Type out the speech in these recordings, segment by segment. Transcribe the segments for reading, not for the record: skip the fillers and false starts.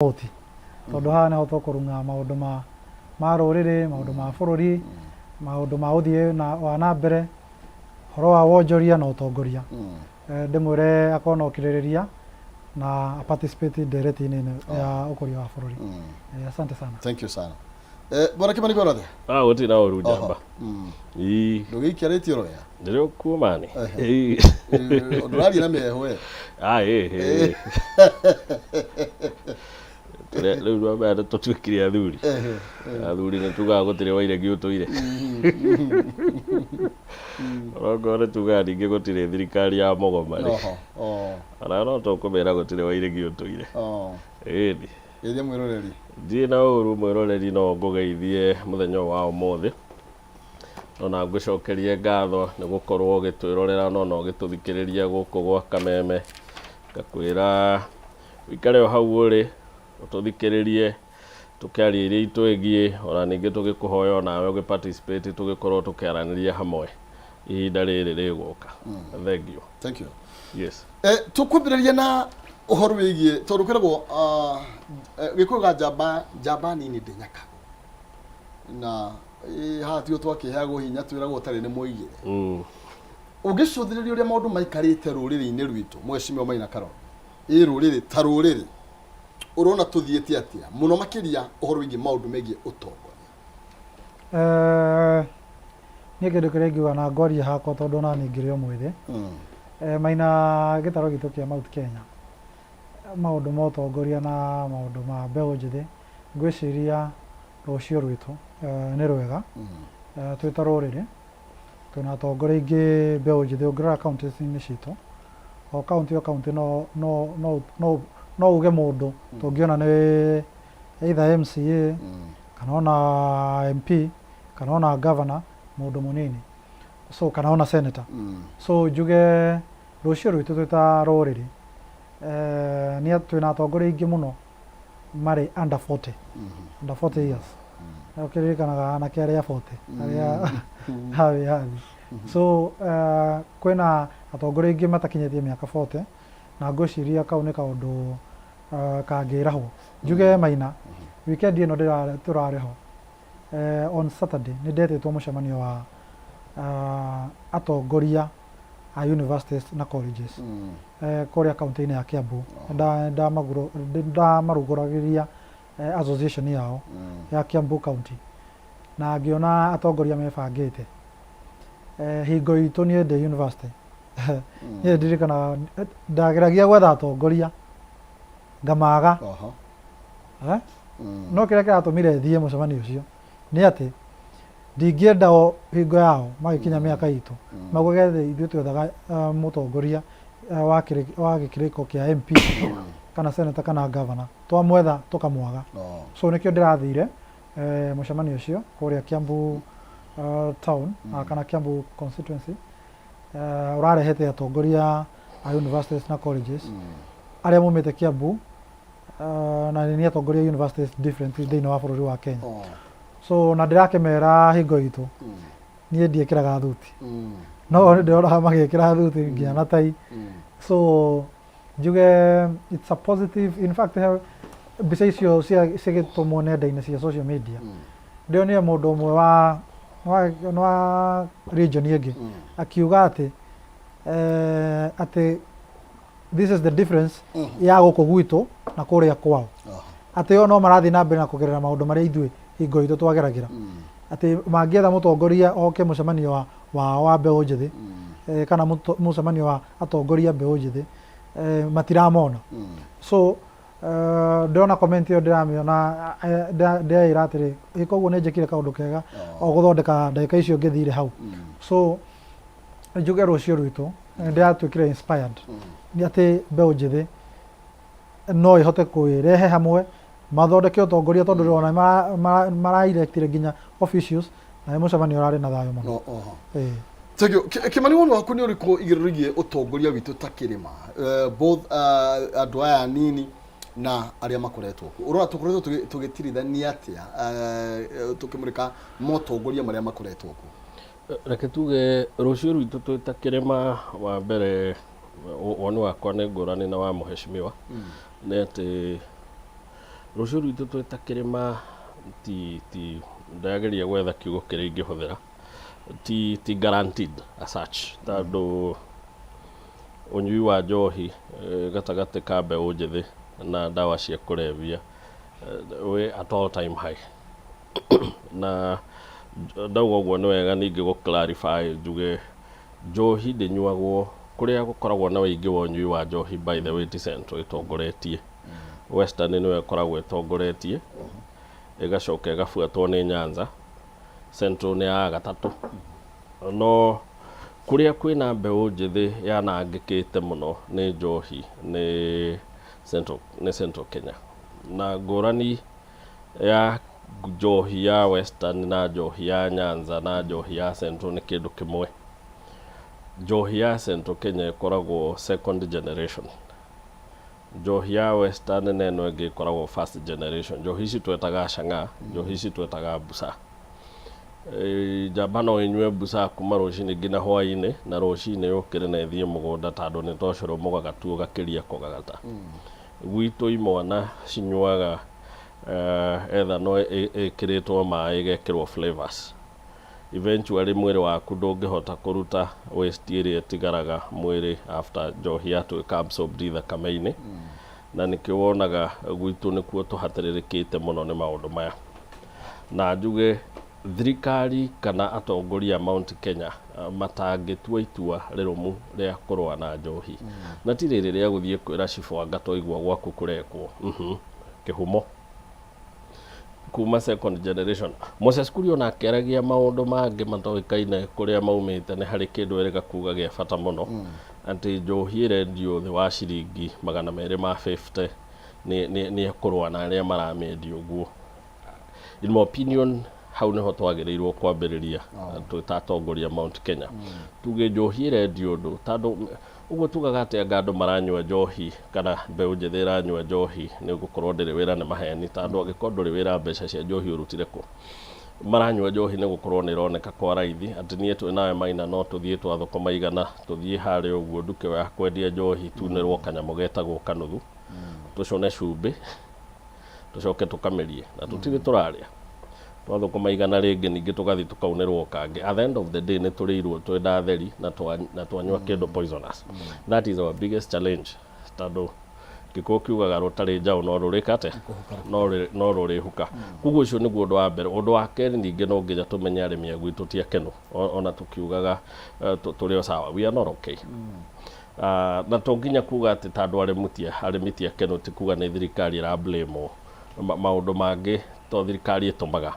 Koti tondũ haha nĩho tũkũrung'a maũndũ ma rũrĩrĩ, maũndũ ma bũrũri, maũndũ ma ũthii wa na mbere, ũhoro wa wonjoria na ũtongoria. Ndĩmwĩre akorwo na ũkirĩrĩria na a participate ndereti-inĩ ĩno ya ũkũria wa bũrũri. Asante sana. Thank you sana. Bwana Kimani Gorothe. Ah, gũtirĩ na ũru njamba. Ii. Ndũgĩikarĩtie oro wega. Ndĩrĩ o kuo mani. Ii. Ndũraria na mĩheehũ we. Ah, ĩ, ĩ. Rĩu rwa mbere tũtuĩkire athuri. Athuri nĩ tugaga gũtirĩ wairegi ũtũire. Onokorwo nĩ tugaga ningĩ gũtirĩ thirikari ya mũgoma rĩ. Ona no tũkũmera gũtirĩ wairegi ũtũire. Ĩni. Geithia mwĩroreri. Ndirĩ na ũru mwĩroreri no ngũgeithie mũthenya ũyũ wa ũmũthĩ. Ona ngũcokerie ngatho nĩ gũkorwo ũgĩtwĩrorera no na ũgĩtũthikĩrĩria gũkũ gwa Kameme. Ngakwĩra ũikare o hau ũrĩ ũtũthikĩrĩrie tũkĩaria iria itwĩgiĩ ona ningĩ tũgĩkũhoya onawe ũgĩ participate tũgĩkorwo tũkĩaranĩria hamwe ihinda rĩrĩ rĩgũka. Thengiũ. Thank you. Yes. Tũkwambĩrĩria na ũhoro wĩgiĩ tondũ kwĩragwo gĩkũyũ ga njamba njamba nini ndĩnyakagwo na haha tio twakĩheagwo hinya twĩragwo ũtarĩ nĩ mũigĩre. Ũngĩcũthĩrĩria ũrĩa maũndũ maikarĩte rũrĩrĩ-inĩ rwitũ Mheshimiwa Maina Karoro, ĩ rũrĩrĩ ta rũrĩrĩ ũrona tũthiĩte atĩa mũno makĩria ũhoro wĩgiĩ maũndũ megiĩ ũtongoria? Niĩ kĩndũ kĩrĩa ingiuga na ngwaria hakwa tondũ ona niĩ ngĩrĩ o mwĩthĩ, maina gĩtarũ gitũ kĩa Mount Kenya, maũndũ ma ũtongoria na maũndũ ma mbeũ njĩthĩ, ngwĩciria rũciũ rwitũ nĩ rwega twĩ ta rũrĩrĩ, twĩna atongoria aingĩ mbeũ njĩthĩ ũngĩrora kaũntĩ-inĩ citũ, o kaũntĩ o kaũntĩ no uge mũndũ tũngĩona nĩ either MCA kana ona MP kana ona governor mũndũ mũnini so kana ona senator. So njuge rũciũ rwitũ twĩ ta rũrĩrĩ nĩ twĩna atongoria aingĩ mũno marĩ under 40, under 40 years. Ũkĩririkanaga anake arĩa 40 arĩa a wĩyathi. So kwĩna atongoria aingĩ matakinyĩtie mĩaka 40 na ngwĩciria kau nĩ kaũndũ kangĩrahwo. Njuge Maina, weekend ĩno tũrarĩ ho on Saturday nĩ ndetĩtwo mũcemanio wa atongoria a universities na colleges kũrĩa kaunti-inĩ ya Kiambu. Ndamarugũragĩria association yao ya Kiambu County na ngĩona atongoria mebangĩte. Hingo itũ niĩ ndĩ university niĩ ndirikanaga ndageragia gwetha atongoria ngamaga. No kĩrĩa kĩratũmire thiĩ mũcemanio ũcio nĩ atĩ ndingĩenda o hingo yao magĩkinya mĩaka itũ mauge ithuĩ twethaga mũtongoria wa gĩkĩrĩko kĩa MP kana senator kana governor, twamwetha tũkamwaga. So nĩkĩo ndĩrathire mũcemanio ũcio kũrĩa Kiambu town kana Kiambu constituency, ũrarehete atongoria a universities na colleges arĩa maumĩte Kiambu, na nĩ atongoria universities different thĩinĩ wa bũrũri wa Kenya. So na ndĩrakĩmera hingo itũ niĩ ndiĩkĩraga thuti, no nĩ ndĩronaga magĩkĩra thuti nginya na tai. So njuge it's a positive, in fact mbica icio cigĩtũmwo nenda-inĩ cia social media, ndĩronire mũndũ ũmwe wa region ĩngĩ akiuga atĩ atĩ this is the difference ya gũkũ gwitũ na kũrĩa kwao, atĩ o no marathiĩ na mbere na kũgerera maũndũ marĩa ithuĩ hingo itũ twageragĩra, atĩ mangĩetha mũtongoria oke mũcemanio wao wa mbeũ njĩthĩ kana mũcemanio wa atongoria mbeũ njĩthĩ, matiramona. So ndĩrona comment ĩyo ndĩramĩona, ndĩreĩra atĩrĩ, ĩ koguo nĩ njĩkire kaũndũ kega o gũthondeka ndagĩka icio ngĩthire hau. So njuge rũciũ rwitũ ndĩratuĩkire inspired nĩ atĩ mbeũ njĩthĩ no ĩhote kwĩrehe hamwe mathondeke ũtongoria tondũ ona mara-electire nginya officials na nĩ mũcemanio ũrarĩ na thayũ mũno. Ĩĩ. Thank you. Kimani, woni waku nĩ ũrĩkũ igũrũ rĩgiĩ ũtongoria witũ ta kĩrĩma, both andũ aya anini na arĩa makoretwo kuo? Ũrona tũkoretwo tũgĩtirithania atĩa tũkĩmũrĩka motongoria marĩa makoretwo kuo? Reke tuge rũciũ rwitũ twĩ ta kĩrĩma, wa mbere woni wakwa nĩ ngũrani na wa mũhecimiwa, nĩ atĩ Rũciũ rwitũ twĩ ta kĩrĩma ti ti ndĩrageria gwetha kiugo kĩrĩa ingĩhũthĩra ti guaranteed as such, tondũ ũnyui wa njohi gatagatĩ ka mbeũ njĩthĩ na ndawa cia kũrebia wĩ at all time high. Na ndauga ũguo nĩ wega ningĩ gũ clarify njuge njohi ndĩnyuagwo kũrĩa gũkoragwo na ũingĩ wa ũnyui wa njohi, by the way, ti Central ĩtongoretie. Western nĩyo ĩkoragwo ĩtongoretie, ĩgacoka ĩgabuatwo nĩ Nyanza, Central nĩ ya gatatũ. No kũrĩa kwĩna mbeũ njĩthĩ yanangĩkĩte mũno nĩ njohi nĩ Central, nĩ Central Kenya. Na ngũrani ya njohi ya Western na njohi ya Nyanza na njohi ya Central nĩ kĩndũ kĩmwe. Njohi ya Central Kenya ĩkoragwo second generation, njohi ya Western na ĩno ĩngĩ ĩkoragwo first generation. Njohi ici twetaga chang'aa, njohi ici twetaga busa. Njamba no ĩnyue busa kuma rũcinĩ nginya hwaĩ-inĩ, na rũcinĩ yũkĩre na ĩthiĩ mũgũnda, tondũ nĩ ta ũcũrũ mũgagatu ũgakĩria kũgagata. Gwitũ imwana cinyuaga ethanol ĩkĩrĩtwo maĩ, ĩgekĩrwo flavors. Eventually mwĩrĩ waku ndũngĩhota kũruta waste ĩrĩa ĩtigaraga mwĩrĩ after njohi yatuĩka absorbed thakame-inĩ. Na nĩkĩo wonaga gwitũ nĩkuo tũhatĩrĩrĩkĩte mũno nĩ maũndũ maya. Na njuge thirikari kana atongoria a Mount Kenya matangĩtua itua rĩrũmu rĩa kũrũa na njohi, na ti rĩrĩ rĩa gũthiĩ kwĩra cibũ anga twaigua gwaku kũrekwo kĩhumo kuma second generation. Moses Kuria ona akĩaragia maũndũ mangĩ matoĩkaine kũrĩa maumĩte, nĩ harĩ kĩndũ erĩga kuga gĩa bata mũno, atĩ njohi ĩrendio thĩ wa ciringi 250 nĩ ekũrũa na arĩa maramĩendia ũguo. In my opinion, hau nĩho twagĩrĩirwo kwambĩrĩria twĩ ta atongoria Mount Kenya, tuge njohi ĩrendio ũndũ, tondũ ũguo tugaga atĩ anga andũ maranyua njohi kana mbeũ njĩthĩ ĩranyua njohi nĩ gũkorwo ndĩrĩ wĩra nĩ maheni, tondũ angĩkorwo ndũrĩ wĩra, mbeca cia njohi ũrutire kũ? Maranyua njohi nĩ gũkorwo nĩ ĩroneka kwa raithi, atĩ niĩ twĩ nawe Maina no tũthiĩ twathũkũma 100, tũthiĩ harĩa ũguo nduka ĩyo ya kwendia njohi, tunĩrwo kanyamũ getagwo kanuthu, tũcũne cumbĩ, tũcoke tũkamĩrie na tũtirĩ tũrarĩa. Twathũkũma 100 rĩngĩ ningĩ tũgathiĩ tũkaunĩrwo kangĩ. At the end of the day nĩ tũrĩirwo twĩ nda theri na twanyua kĩndũ poisonous. That is our biggest challenge, tondũ Gĩkũyũ kiugaga rũtarĩ njaũ no rũrĩka atĩa? No rũrĩhuka. Koguo ũcio nĩguo ũndũ wa mbere. Ũndũ wa kerĩ, ningĩ no nginya tũmenye arĩmi a gwitũ ti akenu. Ona tũkiugaga tũrĩ o sawa, we are not okay. Na to nginya kuga atĩ tondũ arĩmi ti akenu ti kuga nĩ thirikari ĩra blame. Maũndũ mangĩ to thirikari ĩtũmaga,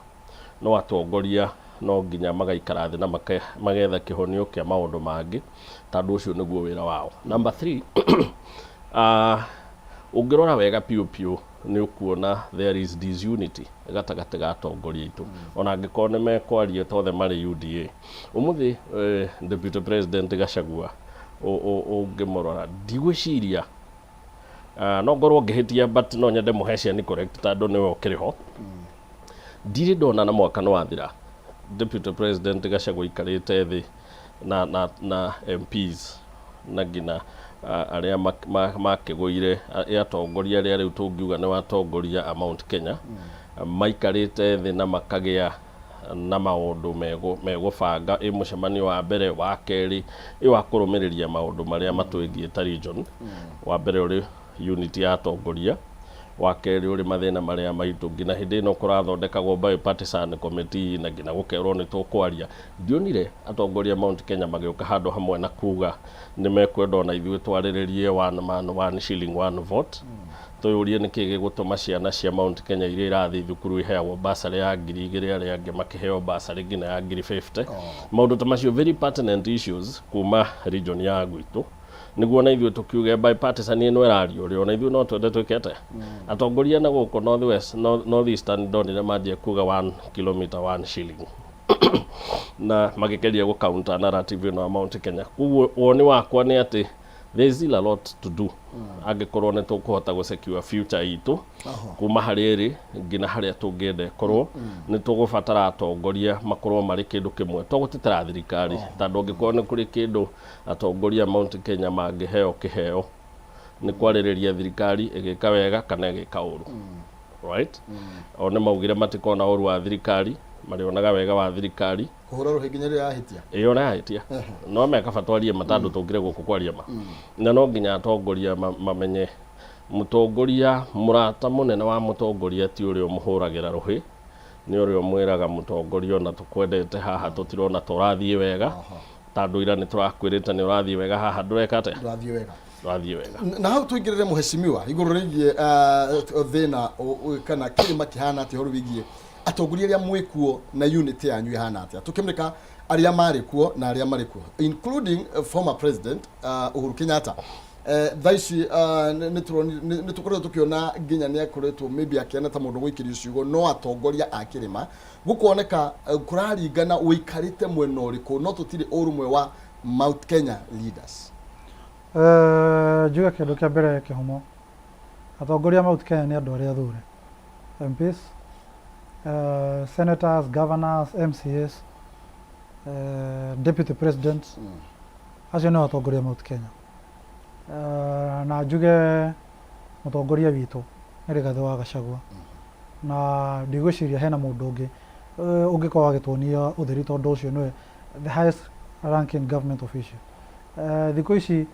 no atongoria no nginya magaikara thĩ na magetha kĩhonio kĩa maũndũ mangĩ, tondũ ũcio nĩguo wĩra wao. Number three, ũngĩrora wega piũ piũ nĩ ũkuona there is disunity gatagatĩ ga atongoria aitũ, ona angĩkorwo nĩ mekwaria tothe marĩ UDA. Ũmũthĩ Deputy President Gachagua, ũngĩmũrora, ndigwĩciria, no ngorwo ngĩhĩtia, but no nyende mũhe ciani correct tondũ nĩwe ũkĩrĩ ho, ndirĩ ndona na mwaka nĩ wathira Deputy President Gachagua aikarĩte thĩ na MPs na nginya arĩa makĩgũire atongoria arĩa rĩu tũngiuga nĩ watongoria a Mount Kenya, maikarĩte thĩ na makagĩa na maũndũ megũbanga ĩ mũcemanio wa mbere, wa kerĩ, ĩ wa kũrũmĩrĩria maũndũ marĩa matwĩgiĩ ta region. Wa mbere ũrĩ unity ya atongoria, wa kerĩ ũrĩ mathĩna marĩa maitũ. Nginya hĩndĩ ĩno kũrathondekagwo bipartisan committee na nginya gũkerwo nĩ tũkwaria, ndionire atongoria Mount Kenya magĩũka handũ hamwe na kuga nĩ mekwenda ona ithuĩ twarĩrĩrie one man one shilling one vote, tũyũrie nĩkĩ gĩgũtũma ciana cia Mount Kenya iria irathiĩ thukuru iheagwo basarĩ ya 2000, arĩa angĩ makĩheo basarĩ nginya ya 50,000. Maũndũ ta macio, very pertinent issues kuma region ya gwitũ, nĩguo na ithuĩ tũkiuge bipartisan ĩno ĩrario ũrĩa ona ithuĩ no twende twĩke atĩa. Atongoria na gũkũ North West, North Eastern, ndonire manjia kuga 1 kilometer 1 shilling na magĩgeria gũ counter narrative ĩno ya Mount Kenya. Koguo woni wakwa nĩ atĩ there is still a lot to do angĩkorwo nĩ tũkũhota gũ secure future itũ kuma harĩa ĩrĩ nginya harĩa tũngĩenda ĩkorwo. Nĩ tũgũbatara atongoria makorwo marĩ kĩndũ kĩmwe, to gũtetera thirikari, tondũ angĩkorwo nĩ kũrĩ kĩndũ atongoria a Mount Kenya mangĩheo kĩheo nĩ kwarĩrĩria thirikari ĩgĩka wega kana ĩgĩka ũru. Alright, o nĩ maugire matikona ũru wa thirikari, marĩonaga wega wa thirikari. Kũhũra rũhĩ nginya rĩrĩa yahĩtia. Ĩyo na yahĩtia no mekaba twarie ma tandũ tũkire gũkũ kwaria ma, na no nginya atongoria mamenye mũtongoria, mũrata mũnene wa mũtongoria ti ũrĩa ũmũhũragĩra rũhĩ, nĩ ũrĩa ũmwĩraga, "Mũtongoria, ona tũkwendete, haha tũtirona tũrathiĩ wega, tandũ ira nĩ tũrakwĩrĩte nĩ ũrathiĩ wega, haha ndũreka atĩa?" Ndũrathiĩ wega. Ndũrathiĩ wega. Na hau tũingĩrĩre, mũhecimiwa, igũrũ rĩgiĩ thĩna kana kĩrĩma kĩhana atĩa ũhoro wĩgiĩ atongoria arĩa mwĩkuo na unit yanyu ĩhana atĩa, tũkĩmũrĩka arĩa marĩ kuo na arĩa marĩ kuo, including former president Uhuru Kenyatta. Thaa ici nĩ tũkoretwo tũkĩona nginya nĩ akoretwo maybe akĩona ta mũndũ gũikĩrio ciugo, no atongoria a kĩrĩma gũkoneka kũraringana ũikarĩte mwena ũrĩkũ, no tũtirĩ ũrũmwe wa Mount Kenya leaders. Njuge kĩndũ kĩa mbere kĩhumo, atongoria a Mount Kenya nĩ andũ arĩa athure, MPs, senators, governors, MCAs, deputy presidents, acio nĩo atongoria a Mount Kenya. Na njuge mũtongoria witũ nĩ Rigathĩ wa Gachagua, na ndigwĩciria hena mũndũ ũngĩ ũngĩkorwo agĩtuonia ũtheri, tondũ ũcio nĩwe the highest ranking government official. Thikũ ici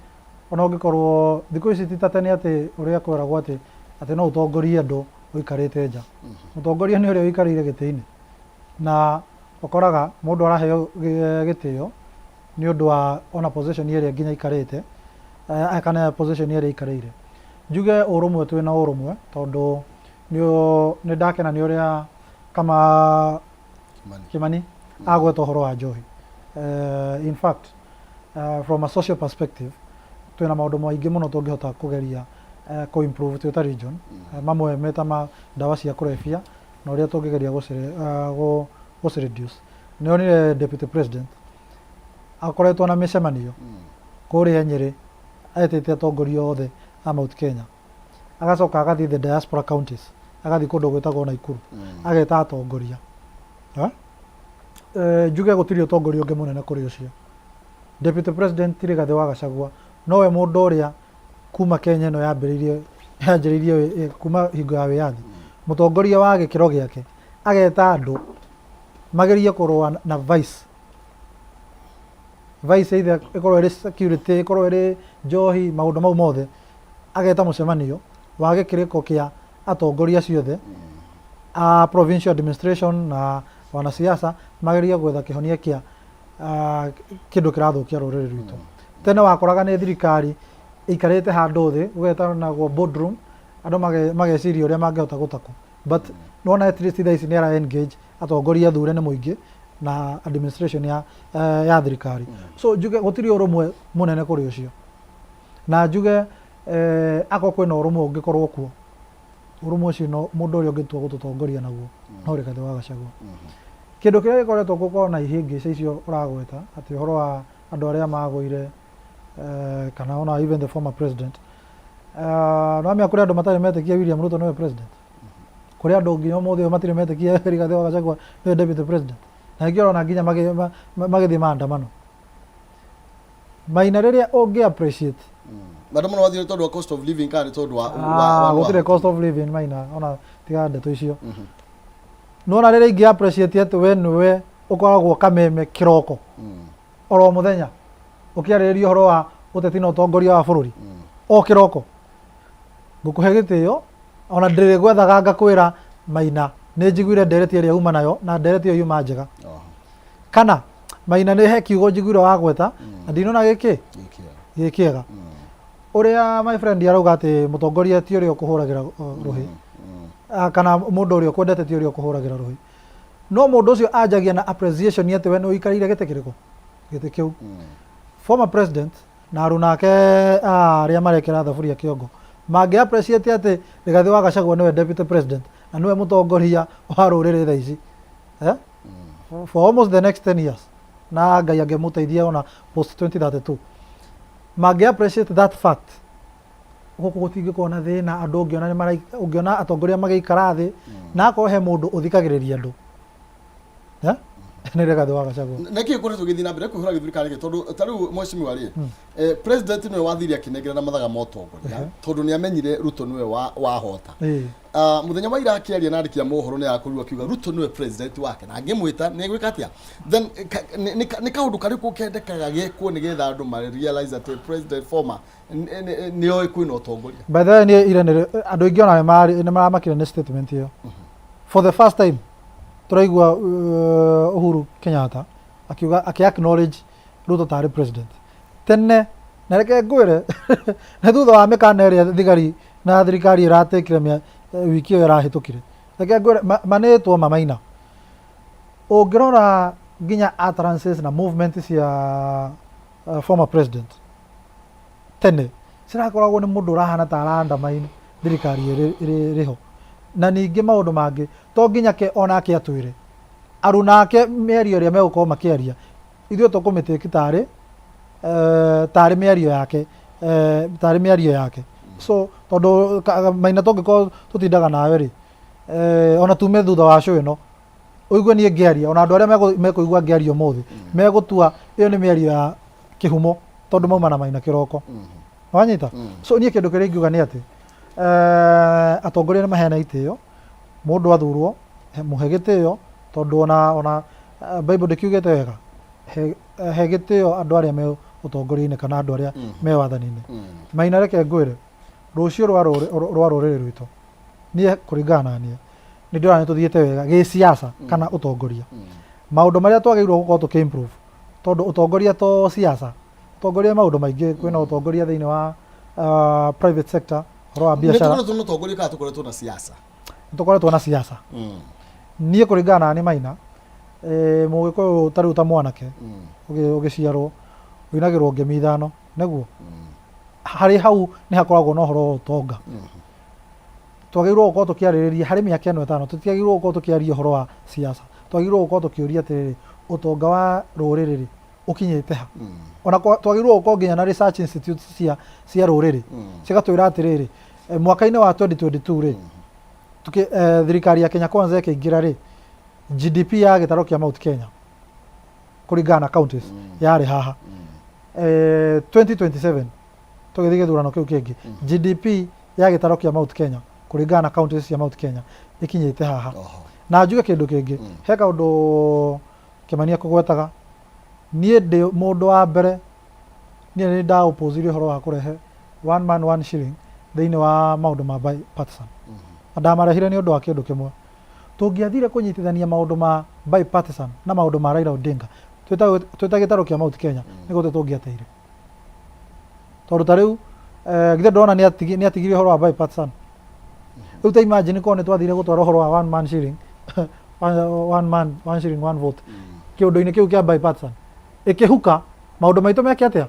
ona ũngĩkorwo thikũ ici ti ta tene atĩ ũrĩa kwĩragwo atĩ no ũtongorie andũ ũikarĩte nja. Mũtongoria nĩ ũrĩa ũikarĩire gĩtĩ-inĩ, na ũkoraga mũndũ araheo gĩtĩo nĩ ũndũ wa ona position ĩrĩa nginya aikarĩte kana position ĩrĩa aikarĩire. Njuge ũrũmwe, twĩna ũrũmwe, tondũ nĩ ndakena nĩ ũrĩa kama Kimani. Kimani agweta ũhoro wa njohi. In fact, from a social perspective, twĩna maũndũ maingĩ mũno tũngĩhota kũgeria kũ improve twĩ ta region, mamwe meta ma ndawa cia kũrebia na ũrĩa tũngĩgeria gũci reduce. Nĩ onire deputy president akoretwo na mĩcemanio kũrĩa Nyĩrĩ, etĩte atongoria othe a Mount Kenya, agacoka agathiĩ the diaspora counties, agathiĩ kũndũ gwĩtagwo Naikuru, ageta atongoria. Ha? Njuge gũtirĩ ũtongoria ũngĩ mũnene kũrĩ ũcio. Deputy president Rigathĩ wa Gachagua nowe mũndũ ũrĩa kuma Kenya ĩno yanjĩrĩirie kuma hingo ya wĩyathi, mũtongoria wa gĩkĩro gĩake ageta andũ magerie kũrũa na vice, either ĩkorwo ĩrĩ security, ĩkorwo ĩrĩ njohi, maũndũ mau mothe, ageta mũcemanio wa gĩkĩrĩko kĩa atongoria ciothe a provincial administration na wanasiasa, magerie gwetha kĩhonia kĩa kĩndũ kĩrathũkia rũrĩrĩ rwitũ. Tene wakoraga nĩ thirikari ĩikarĩte handũ thĩ gũgetanagwo boardroom, andũ mageciria ũrĩa mangĩhota gũtakwo, but nĩwona at least thaa ici nĩ ara engage atongoria athure nĩ mũingĩ na administration ya thirikari. So njuge gũtirĩ ũrũmwe mũnene kũrĩ ũcio, na njuge akorwo kwĩna ũrũmwe ũngĩkorwo kuo, ũrũmwe ũcio no mũndũ ũrĩa ũngĩtua gũtũtongoria naguo no Rigathĩ wa Gachagua. Kĩndũ kĩrĩa gĩkoretwo gũkorwo na ihĩngĩca icio ũragweta atĩ ũhoro wa andũ arĩa magũire kana ona even the former president, no kũrĩ andũ matarĩ metĩkia William Ruto nĩwe president, kũrĩ andũ nginya ũmũthĩ ũyũ matirĩ metĩkia Rigathĩ wa Gachagua nĩwe deputy president, na ningĩ ũrona nginya magĩthiĩ maandamano Maina rĩrĩa ũngĩ appreciate. Maandamano wathiĩ tondũ wa cost of living kana nĩ tondũ wa Ah, gũtirĩ cost of living, Maina, ona tiga ndeto icio. Nona rĩrĩa ingĩ appreciate atĩ we nĩwe ũkoragwo kameme kĩroko oro mũthenya ũkĩarĩrĩria ũhoro wa ũteti na ũtongoria wa bũrũri o kĩroko, ngũkũhe gĩtĩo, ona ndĩrĩgwethaga ngakwĩra, "Maina, nĩ njiguire ndereti ĩrĩa uma nayo, na ndereti ĩyo yuma njega," kana, "Maina, nĩ he kiugo njiguire wagweta na ndinona gĩkĩ gĩ kĩega." Ũrĩa my friend arauga atĩ mũtongoria ti ũrĩa ũkũhũragĩra rũhĩ, kana mũndũ ũrĩa ũkwendete ti ũrĩa ũkũhũragĩra rũhĩ, no mũndũ ũcio anjagia na appreciation atĩ we nĩ ũikarĩire gĩtĩ kĩrĩkũ, gĩtĩ kĩu. Former president na aruna ake arĩa marekĩra thaburia kĩongo mangĩ appreciate atĩ Rigathĩ wa Gachagua nĩwe deputy president na nĩwe mũtongoria wa rũrĩrĩ thaa ici, eh? For almost the next 10 years, na Ngai angĩmũteithia ona post 2032, mangĩ appreciate that fact, gũkũ gũtingĩkorwo na thĩna. Andũ ũngĩona nĩ ũngĩona atongoria magĩikara thĩ, na akorwo he mũndũ ũthikagĩrĩria andũ, eh? Nĩ Rigathĩ wa Gachagua. Nä kä koretwo gä thiä na mbere kwä hå ra gä thurikari gä tondå ta rä u mheshimiwa rä president nĩwe wathire akĩnengerana mathaga ma ũtongoria tondũ nĩ amenyire Ruto nĩwe wahota. Mũthenya wa ira akĩaria na andĩki a mohoro nĩ akorirwo akiuga Ruto nĩwe president wake na angĩmwĩta nĩ egwĩka atĩa. Then nĩ kaũndũ karĩkũ kendekaga gekwo nĩgetha andũ ma realize atĩ president former nĩ oĩ kwĩna ũtongoria? By the way, niĩ ira nĩ andũ aingĩ ona nĩ maramakire nĩ statement ĩyo. For the first time tũraigua Uhuru Kenyatta akiuga, akĩ acknowledge Ruto tarĩ president. Tene na reke ngwĩre, nĩ thutha wa mĩkana ĩrĩa thigari na thirikari ĩratĩkire wiki ĩyo ĩrahĩtũkire. Reke ngwĩre manĩtwo mamaina. Ũngĩrora nginya utterances na movement cia former president tene, cirakoragwo nĩ mũndũ ũrahana ta ara undermine thirikari ĩrĩ ho. Na ningĩ maũndũ mangĩ to nginya ke onake atwĩre, aruna ake mĩario ĩrĩa megũkorwo makĩaria, ithuĩ tũkũmĩtĩki tarĩ mĩario yake, tarĩ mĩario yake. So tondũ Maina, tũngĩkorwo tũtindaga nawe rĩ, ona tume thutha wa show ĩno ũigue niĩ ngĩaria, ona andũ arĩa mekũigua ngĩaria ũmũthĩ megũtua ĩyo nĩ mĩario ya kĩhumo tondũ mauma na Maina kĩroko. Wanyita? So niĩ kĩndũ kĩrĩa ingiuga nĩ atĩ atongoria nĩ maheana itĩo. Mũndũ athurwo, mũhe gĩtĩo, tondũ ona Bible ndĩkiugĩte wega, he gĩtĩo andũ arĩa me ũtongoria-inĩ kana andũ arĩa me wathani-inĩ. Maina, reke ngwĩre, rũciũ rwa rũrĩrĩ rwitũ, niĩ kũringana na niĩ nĩ ndĩrona nĩ tũthiĩte wega gĩsiasa kana ũtongoria. Maũndũ marĩa twagĩrĩirwo gũkorwo tũkĩ improve, tondũ ũtongoria to siasa, ũtongoria nĩ maũndũ maingĩ. Kwĩna ũtongoria thĩinĩ wa private sector, ũhoro wa Nĩ biacara. tũkoretwo na ũtongoria kana tũkoretwo na siasa? Nĩ tũkoretwo na siasa. Niĩ kũringana na niĩ Maina, Mũgĩkũyũ ta rĩu ta mwanake ũgĩciarwo ũinagĩrwo ngemi ithano, nĩguo harĩ hau nĩ hakoragwo na ũhoro wa ũtonga. Twagĩrĩirwo gũkorwo tũkĩarĩrĩria harĩ mĩaka ĩno 5. Tũtiagĩrĩirwo gũkorwo tũkĩaria ũhoro wa siasa, twagĩrĩirwo gũkorwo tũkĩũria atĩrĩrĩ, ũtonga wa rũrĩrĩ rĩ ũkinyĩte ha? Ona twagĩrĩirwo gũkorwo nginya na research institutes cia rũrĩrĩ, cigatwĩra atĩrĩrĩ, mwaka-inĩ wa 2022 rĩ, thirikari ya Kenya Kwanza ĩkĩingĩra rĩ, GDP ya gĩtaro kĩa Mount Kenya kũringana na counties yarĩ haha. 2027 tũgĩthiĩ gĩthurano kĩu kĩngĩ, GDP ya gĩtaro kĩa Mount Kenya kũringana na counties cia Mount Kenya ĩkinyĩte haha. Na njuge kĩndũ kĩngĩ, he kaũndũ Kĩmani akũgwetaga. Niĩ ndĩ mũndũ wa mbere, niĩ nĩ ndaopposire ũhoro wa kũrehe one man one shilling thĩinĩ wa maũndũ ma bipartisan, na ndamarehire nĩ ũndũ wa kĩndũ kĩmwe. Tũngĩathire kũnyitithania maũndũ ma bipartisan na maũndũ ma Raila Odinga twĩta gĩtarũ kĩa Mount Kenya, nĩ gũte tũngĩateire, tondũ ta rĩu githĩ ndũrona nĩ atigire ũhoro wa bipartisan? Rĩu ta imagine korwo nĩ twathire gũtwara ũhoro wa one man shilling one man one shilling one vote kĩũndũ-inĩ kĩu kĩa bipartisan, ĩkĩhuka maũndũ maitũ meke atĩa?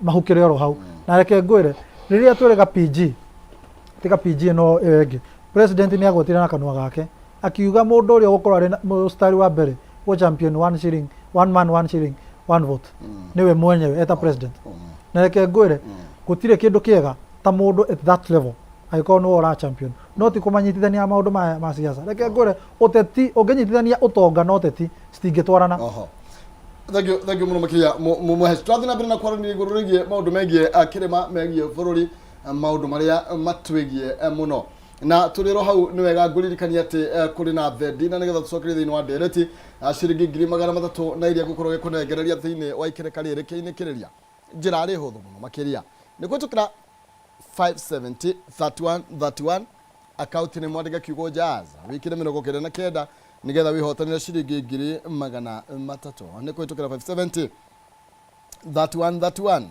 Mahukĩre oro hau. Na reke ngwĩre, rĩrĩa twĩrĩga PG, tiga PG ĩno ĩyo ĩngĩ, president nĩ agwetire na kanua gake akiuga mũndũ ũrĩa ũgũkorwo arĩ na mũstari wa mbere gũ champion one shilling one man one shilling one vote nĩwe mwenyewe eta president. Na reke ngwĩre, gũtirĩ kĩndũ kĩega ta mũndũ at that level angĩkorwo nĩwe ũra champion, no ti kũmanyitithania maũndũ ma siasa. Reke ngwĩre, ũteti, ũngĩnyitithania ũtonga na ũteti, citingĩtwarana. Oho, thank you, thank you mũno makĩria mũhesh. Tũrathiĩ na mbere na kwaranĩria igũrũ rĩgiĩ maũndũ megiĩ kĩrĩma, megiĩ bũrũri, maũndũ marĩa matwĩgiĩ mũno. Na tũrĩ ro hau, nĩ wega ngũririkania atĩ kũrĩ na thendi, na nĩgetha tũcokerie thĩinĩ wa ndereti ciringi 300,000 na iria ngũkorwo gĩkũnengereria thĩinĩ wa ikereka rĩrĩ kĩinĩkĩrĩria. Njĩra rĩ hũthũ mũno makĩria, nĩ kũhĩtũkĩra 570 31 31, akaunti nĩ mwandĩke kiugo jazz, wĩkĩre 99 nĩgetha wĩhotanĩre ciringi 300,000. Nĩ kũhĩtũkĩra 570 31 31,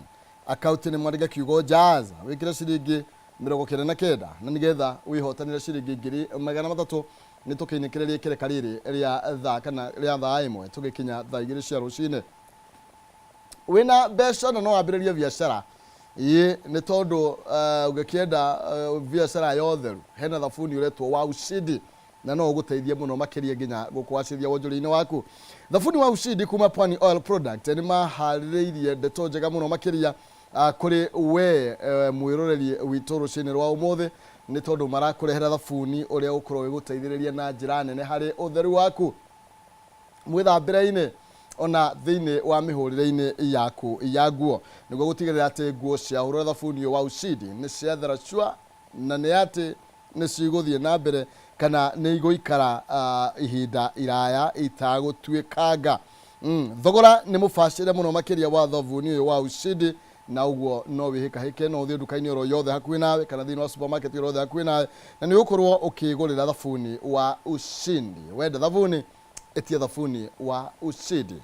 akaunti nĩ mwandĩke kiugo jazz, wĩkĩre ciringi 99 na nĩgetha wĩhotanĩre ciringi 300,000. Nĩ tũkĩinĩkĩrĩria ikereka rĩrĩ rĩa thaa kana rĩa thaa 1 tũgĩkinya thaa 2 cia rũcinĩ. Wĩna mbeca na no wambĩrĩrie biacara ĩ nĩ tondũ ũngĩkĩenda biacara ya ũtheru, hena thabuni ũretwo wa Ushindi na no ũgũteithie mũno makĩria nginya gũkũgacĩrithia wonjoria-inĩ waku. Thabuni wa Ushindi kuma Pwani Oil Product nĩ maharĩrĩirie ndeto njega mũno makĩria kũrĩ we mwĩroreri witũ rũcinĩ rwa ũmũthĩ, nĩ tondũ marakũrehera thabuni ũrĩa ũkorwo ũgĩgũteithĩrĩria na njĩra nene harĩ ũtheru waku. Mwĩthambĩre-inĩ ona thĩinĩ wa mĩhũrĩre-inĩ yaku ya nguo nĩguo gũtigĩrĩra atĩ nguo ciahũrwo na thabuni ũyũ wa Ushindi nĩ ciathera cua na nĩ atĩ nĩ cigũthiĩ na mbere kana nĩ igũikara ihinda iraya itagũtuĩkanga. Thogora nĩ mũbacĩre mũno makĩria wa thabuni ũyũ wa Ushindi na ũguo no wĩhĩkahĩke no ũthiĩ nduka-inĩ oro yothe hakuhĩ nawe kana thĩinĩ wa supermarket oro yothe hakuhĩ nawe na nĩ ũgũkorwo ũkĩgũrĩra thabuni wa Ushindi. Wenda thabuni ĩtia thabuni wa Ushindi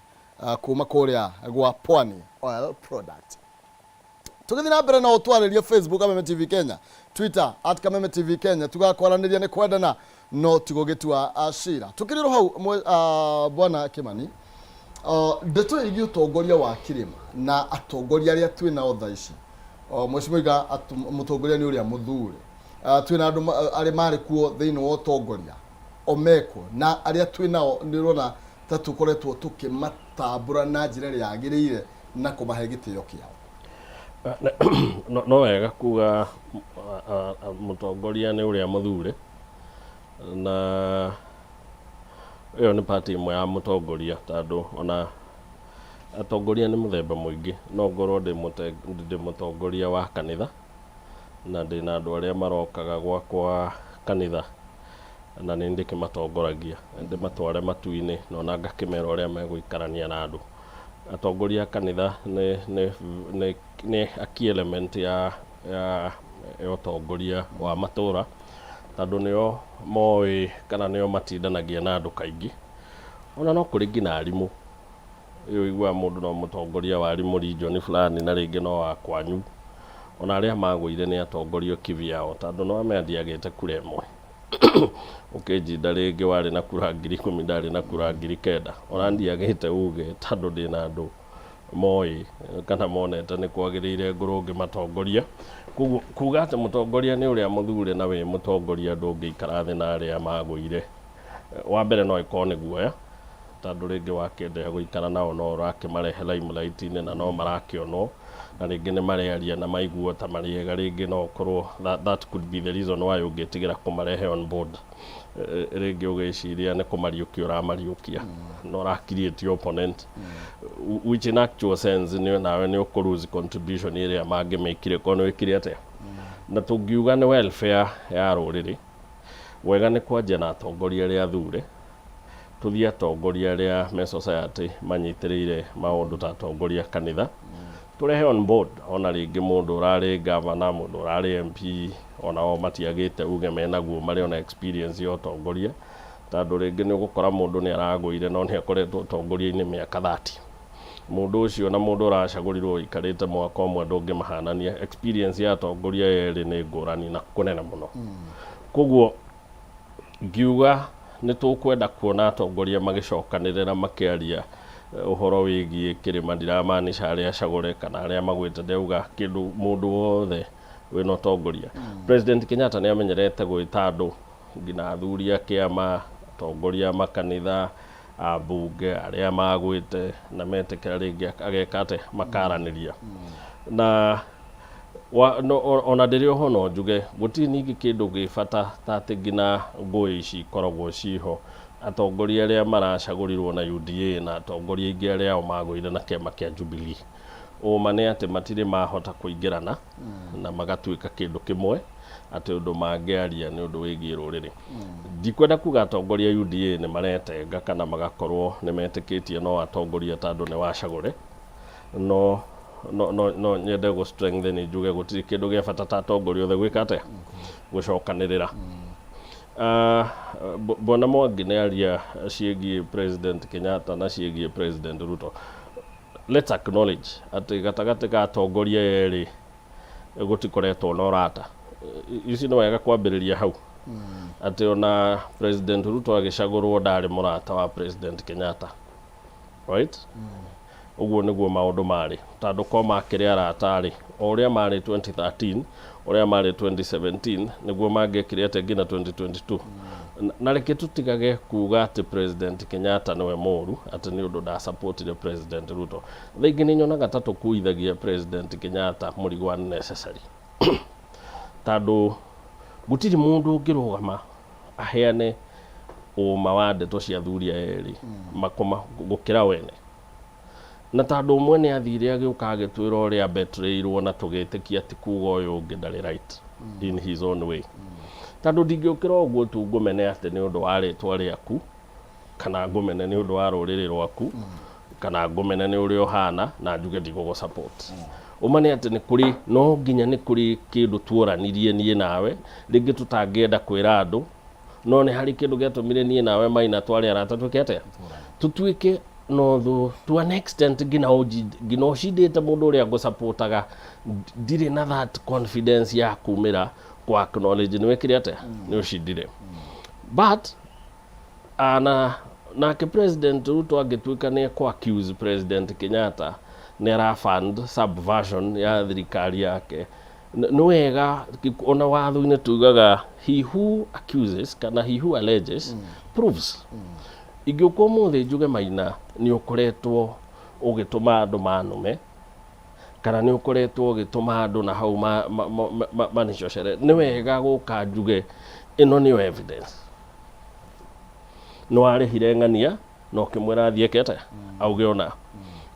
kuma kũrĩa gwa Pwani Oil Product. Tũgĩthiĩ na mbere no ũtwarĩrie Facebook Kameme TV Kenya, Twitter at Kameme TV Kenya, tugaga kwaranĩria nĩ kwendana no ti gũgĩtua cira. Tũkĩrĩ hau bwana Kimani, ndeto ĩgiĩ ũtongoria wa kĩrĩma na atongoria arĩa twĩ nao thaa ici, Mheshimiwa oiga mũtongoria nĩ ũrĩa mũthure. Twĩna andũ arĩa marĩ kuo thĩinĩ wa ũtongoria o mekwo na arĩa twĩ nao nĩ ũrona ta tũkoretwo tũkĩmatambũra na njĩra ĩrĩa yagĩrĩire na kũmahe gĩtĩo kĩao? No wega kuga mũtongoria nĩ ũrĩa mũthure na ĩyo nĩ part ĩmwe ya mũtongoria tondũ ona atongoria nĩ mũthemba mũingĩ. No ngorwo ndĩ mũtongoria wa kanitha na ndĩna andũ arĩa marokaga gwakwa kanitha na nĩ ndĩkĩmatongoragia ndĩmatware matu-inĩ na ona ngakĩmera ũrĩa megũikarania na andũ. Atongoria a kanitha nĩ a key element ya ũtongoria wa matũra tondũ nĩo moĩ kana nĩo matindanagia na andũ kaingĩ. Ona no kũrĩ nginya arimũ, Rĩu ũiguaga mũndũ no mũtongoria wa arimũ region fulani na rĩngĩ no wa kwanyu. Ona arĩa magũire nĩ atongoria kivyao tondũ nĩ wamenya ndiagĩte kura ĩmwe. Ũkĩnjinda rĩngĩ warĩ na kura 10,000 ndarĩ na kura 9,000. Ona ndiagĩte uge tondũ ndĩna andũ moĩ kana monete nĩ kwagĩrĩire ngorwo ngĩmatongoria. Koguo kuga atĩ mũtongoria nĩ ũrĩa mũthure na wĩ mũtongoria ndũngĩikara thĩ na arĩa magũire, wa mbere no ĩkorwo nĩ guoya. Tondũ rĩngĩ wakĩenderea gũikara nao no ũrakĩmarehe limelight-inĩ na no marakĩonwo, na rĩngĩ nĩ marearia na maiguo ta marĩ ega, rĩngĩ no ũkorwo that could be the reason why ũngĩtigĩra kũmarehe on board. Rĩngĩ ũgĩciria nĩ kũmariũkia ũramariũkia, na ũra create opponent, which in actual sense nĩ nawe nĩ ũkũ lose contribution ĩrĩa mangĩmĩkire korwo nĩ wĩkire atĩa. Na tũngiuga nĩ welfare ya rũrĩrĩ, wega nĩ kwanjia na atongoria arĩa athure, Tũthiĩ atongoria arĩa me society manyitĩrĩire maũndũ ta atongoria a kanitha, tũrehe on board ona rĩngĩ mũndũ ũrarĩ governor, mũndũ ũrarĩ MP, onao matiagĩte uge menaguo marĩ ona experience ya ũtongoria, tondũ rĩngĩ nĩ ũgũkora mũndũ nĩ aragũire no nĩ akoretwo ũtongoria-inĩ mĩaka 30. Mũndũ ũcio na mũndũ ũracagũrirwo ũikarĩte mwaka ũmwe ndũngĩmahanania, experience ya atongoria erĩ nĩ ngũrani na kũnene mũno. Koguo Ngiuga nĩ tũkwenda kuona atongoria magĩcokanĩrĩra makĩaria ũhoro wĩgiĩ kĩrĩma, ndiramaanisha arĩa acagũre kana arĩa magwĩte, ndĩrauga kĩndũ mũndũ wothe wĩna ũtongoria. President Kenyatta nĩ amenyerete gwĩta andũ nginya athuri a kĩama, atongoria a makanitha, ambunge, arĩa magwĩte na metĩkĩra rĩngĩ ageka atĩa, makaranĩria. Na Wa, no, o- ona ndĩrĩ oho no njuge gũtirĩ ningĩ kĩndũ gĩ bata ta atĩ nginya ngũĩ ici ikoragwo ciho atongoria arĩa maracagũrirwo na UDA na atongoria aingĩ arĩa ao magũire na kĩama kĩa Jubilee. Ũma nĩ atĩ matirĩ mahota kũingĩrana na magatuĩka kĩndũ kĩmwe atĩ ũndũ mangĩaria nĩ ũndũ wĩgiĩ rũrĩrĩ. Ndikwenda kuga atongoria a UDA nĩ maretenga kana magakorwo nĩ metĩkĩtie no atongoria tondũ nĩ wacagũre no no no no nyende gũ strengthen njuge gũtirĩ kĩndũ gĩa bata ta atongoria othe gwĩka atĩa gũcokanĩrĩra. Bwana Mwangi nĩ aria ciĩgiĩ President Kenyatta na ciĩgiĩ President Ruto. Let's acknowledge atĩ gatagatĩ ka atongoria erĩ gũtikoretwo na ũrata. Ici nĩ wega kwambĩrĩria hau atĩ ona President Ruto agĩcagũrwo ndarĩ mũrata wa President Kenyatta, right? Ũguo nĩguo maũndũ marĩ, tondũ korwo makĩrĩ arata-rĩ, o ũrĩa marĩ 2013, ũrĩa marĩ 2017, nĩguo mangĩekire atĩa nginya 2022. Na reke tũtigage kuga atĩ President Kenyatta nĩwe mũru, atĩ nĩ ũndũ ndasupportire President Ruto. Thaa ingĩ nĩ nyonaga ta tũkuithagia President Kenyatta mũrigo unnecessary. Tondũ gũtirĩ mũndũ ũngĩrũgama aheane Ũma wa ndeto cia athuri aya erĩ makoma gũkĩra wene. Na tondũ ũmwe nĩ athire agĩũka agĩtwĩra ũrĩa betrayirwo na tũgĩtĩkia ti kuga ũyũ ũngĩ ndarĩ right in his own way. Tondũ ndingĩũkĩra ũguo tu ngũmene atĩ nĩ ũndũ wa rĩtwa rĩaku, kana ngũmene nĩ ũndũ wa rũrĩrĩ rwaku, kana ngũmene nĩ ũrĩa ũhana na njuge ndigũgũ support. Ũma nĩ atĩ nĩ kũrĩ, no nginya nĩ kũrĩ kĩndũ tuoranirie niĩ nawe, rĩngĩ tũtangĩenda kwĩra andũ, no nĩ harĩ kĩndũ gĩatũmire niĩ nawe Maina twarĩ arata twĩke atĩa? Tũtuĩke no thũ to an extent nginya nginya ũcindĩte mũndũ ũrĩa ngũsupportaga, ndirĩ na that confidence ya kumĩra kũ acknowledge nĩ wekire atĩa, nĩ ũcindire. But ana nake President Ruto angĩtuĩka nĩ ekũ accuse President Kenyatta nĩ ara fund subversion ya thirikari yake, nĩ wega ona watho-inĩ tugaga he who accuses kana he who alleges proves. Ingĩũka ũmũthĩ njuge Maina nĩ ũkoretwo ũgĩtũma andũ manume, kana nĩ ũkoretwo ũgĩtũma andũ na hau manicocere, nĩ wega gũka njuge ĩno nĩyo evidence. Nĩ warĩhire ng'ania na ũkĩmwĩra athiĩ eke atĩa, auge ona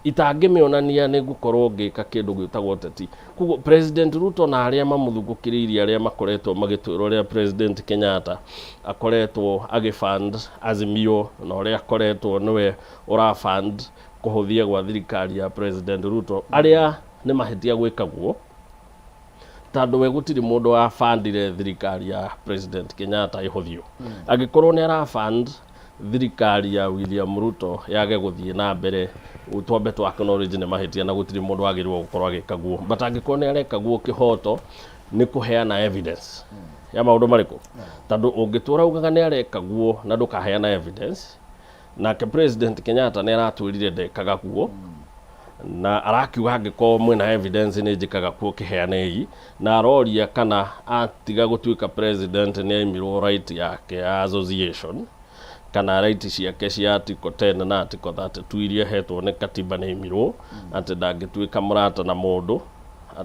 itangĩmĩonania nĩ ngũkorwo ngĩka kĩndũ gĩtagwo ũteti. Koguo President Ruto na arĩa mamũthungũkĩrĩirie, arĩa makoretwo magĩtwĩra ũrĩa President Kenyatta akoretwo agĩfund Azimio na ũrĩa akoretwo nĩwe ũrafund kũhũthia gwa thirikari ya President Ruto, arĩa nĩ mahĩtia gwĩka guo, tondũ we gũtirĩ mũndũ wabandire thirikari ya President Kenyatta ĩhũthio. Angĩkorwo nĩ arafund thirikari ya William Ruto yage gũthiĩ na mbere, twambe twa acknowledge nĩ mahĩtia na gũtirĩ mũndũ wagĩrĩirwo gũkorwo agĩka guo. But angĩkorwo nĩ areka guo, kĩhoto nĩ kũheana evidence ya maũndũ marĩkũ, tondũ ũngĩtũra ugaga nĩ areka guo na ndũkaheana evidence, nake President Kenyatta nĩ aratwĩrire ndekaga guo na arakiuga angĩkorwo mwĩna evidence nĩ njĩkaga kuo, kĩheanei, na aroria kana atiga gũtuĩka president nĩ aimirwo right yake ya association kana right ciake cia article 10 na article 32 iria hetwo nĩ katiba nĩ aimirwo, atĩ ndangĩtuĩka mũrata na mũndũ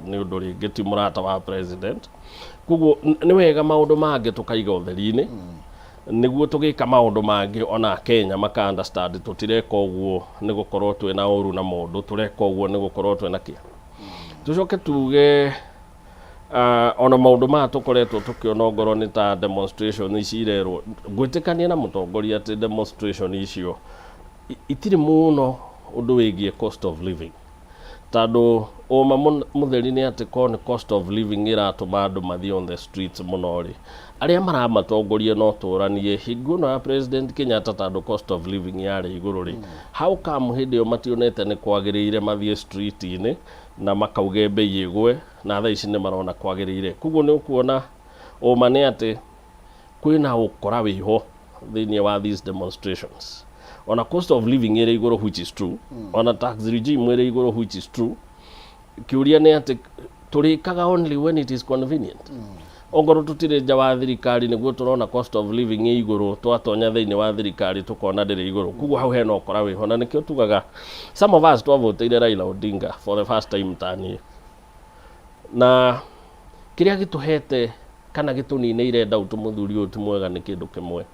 nĩ ũndũ rĩngĩ ti mũrata wa president. Koguo nĩ wega maũndũ mangĩ tũkaiga ũtheri-inĩ nĩguo tũgĩka maũndũ mangĩ ona Kenya maka understand tũtireka ũguo nĩ gũkorwo twĩna ũru na mũndũ, tũreka ũguo nĩ gũkorwo twĩna kĩ. Tũcoke tuge ona maũndũ maya tũkoretwo tũkĩona ongorwo nĩ ta demonstration ici irerwo, ngwĩtĩkania na mũtongoria atĩ demonstration icio itirĩ mũno ũndũ wĩgiĩ cost of living, tondũ ũma mũtheri nĩ atĩ korwo nĩ cost of living ĩratũma andũ mathiĩ on the streets mũno rĩ, arĩa maramatongoria no tũranie hingo ĩno ya President Kenyatta, tondũ cost of living yarĩ igũrũ rĩ, how come hĩndĩ ĩyo mationete nĩ kwagĩrĩire mathiĩ street-inĩ na makauge mbei ĩgwe, na thaa ici nĩ marona kwagĩrĩire? Koguo nĩ ũkuona ũma nĩ atĩ kwĩna ũkora wĩho thĩinĩ wa these demonstrations. Ona cost of living ĩrĩ igũrũ, which is true, ona tax regime ĩrĩ igũrũ, which is true, kĩũria nĩ atĩ tũrĩkaga only when it is convenient. Ongorwo tũtirĩ nja wa thirikari nĩguo tũrona cost of living ĩ igũrũ, twatonya thĩinĩ wa thirikari tũkona ndĩrĩ igũrũ. Koguo hau hena ũkora wĩho, na nĩkĩo tugaga some of us twavotĩire Raila Odinga for the first time taniĩ, na kĩrĩa gĩtũhete kana gĩtũninĩire doubt mũthuri ũyũ ti mwega nĩ kĩndũ kĩmwe.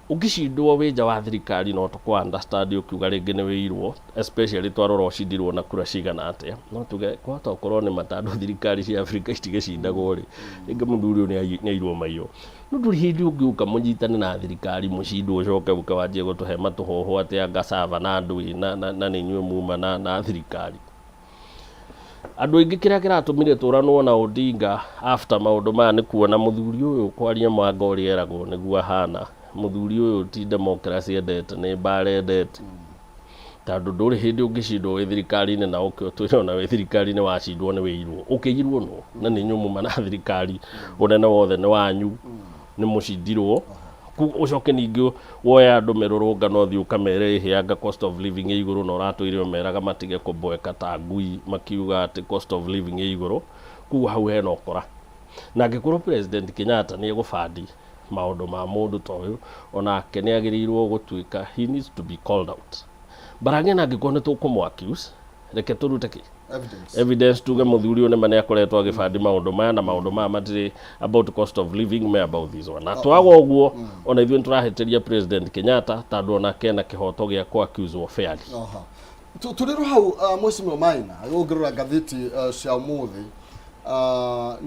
Ũngĩcindwo wĩ nja wa thirikari no tũkũ understand ũkiuga rĩngĩ nĩ wĩirwo, especially twarora ũcindirwo na kura cigana atĩa, no tuge kwahota gũkorwo nĩ matandũ thirikari cia Afrika itigĩcindagwo rĩ, rĩngĩ mũthuri ũyũ nĩ airwo maiyo. No ndũrĩ hĩndĩ ũngĩũka mũnyitane na thirikari mũcindwo, ũcoke ũke wanjie gũtũhe matũhũhũ atĩ anga sava na ndũĩ na nĩ inyuĩ muma na thirikari. Andũ aingĩ kĩrĩa kĩratũmire tũranwo na Odinga after maũndũ maya nĩ kuona mũthuri ũyũ kwaria mwanga ũrĩa eragwo nĩguo ahana. Mũthuri ũyũ ti democracy endete, nĩ mbara endete, tondũ ndũrĩ hĩndĩ ũngĩcindwo wĩ thirikari-inĩ na ũke ũtwĩre ona wĩ thirikari-inĩ wacindwo nĩ wĩirwo. Ũkĩirwo nũ na nĩ inyuĩ muma na thirikari, ũnene wothe nĩ wanyu, nĩ mũcindirwo. Ũcoke ningĩ woe andũ mĩrũrũngano ũthiĩ ũkamere ĩhĩ anga cost of living ĩ igũrũ, na ũratwĩre ũmeraga matige kũboeka ta ngui makiuga atĩ cost of living ĩ igũrũ. Koguo hau hena ũkora, na angĩkorwo President Kenyatta nĩ egũbandi maũndũ ma mũndũ ta ũyũ, onake nĩ agĩrĩirwo gũtuĩka, he needs to be called out. But again, angĩkorwo nĩ tũkũmũ accuse, reke tũrute kĩ Evidence. Evidence tuge mũthuri ũyũ nĩma nĩ akoretwo agĩbandi maũndũ maya na maũndũ maya matirĩ about cost of living, me about this one. Na twaga ũguo, ona ithuĩ nĩtũrahĩtĩria President Kenyatta, tondũ onake ena kĩhoto gĩa kũ accuse fairly. Aha. Tũrĩ ro hau, Mheshimiwa Maina, ũngĩrora ngathĩti cia ũmũthĩ,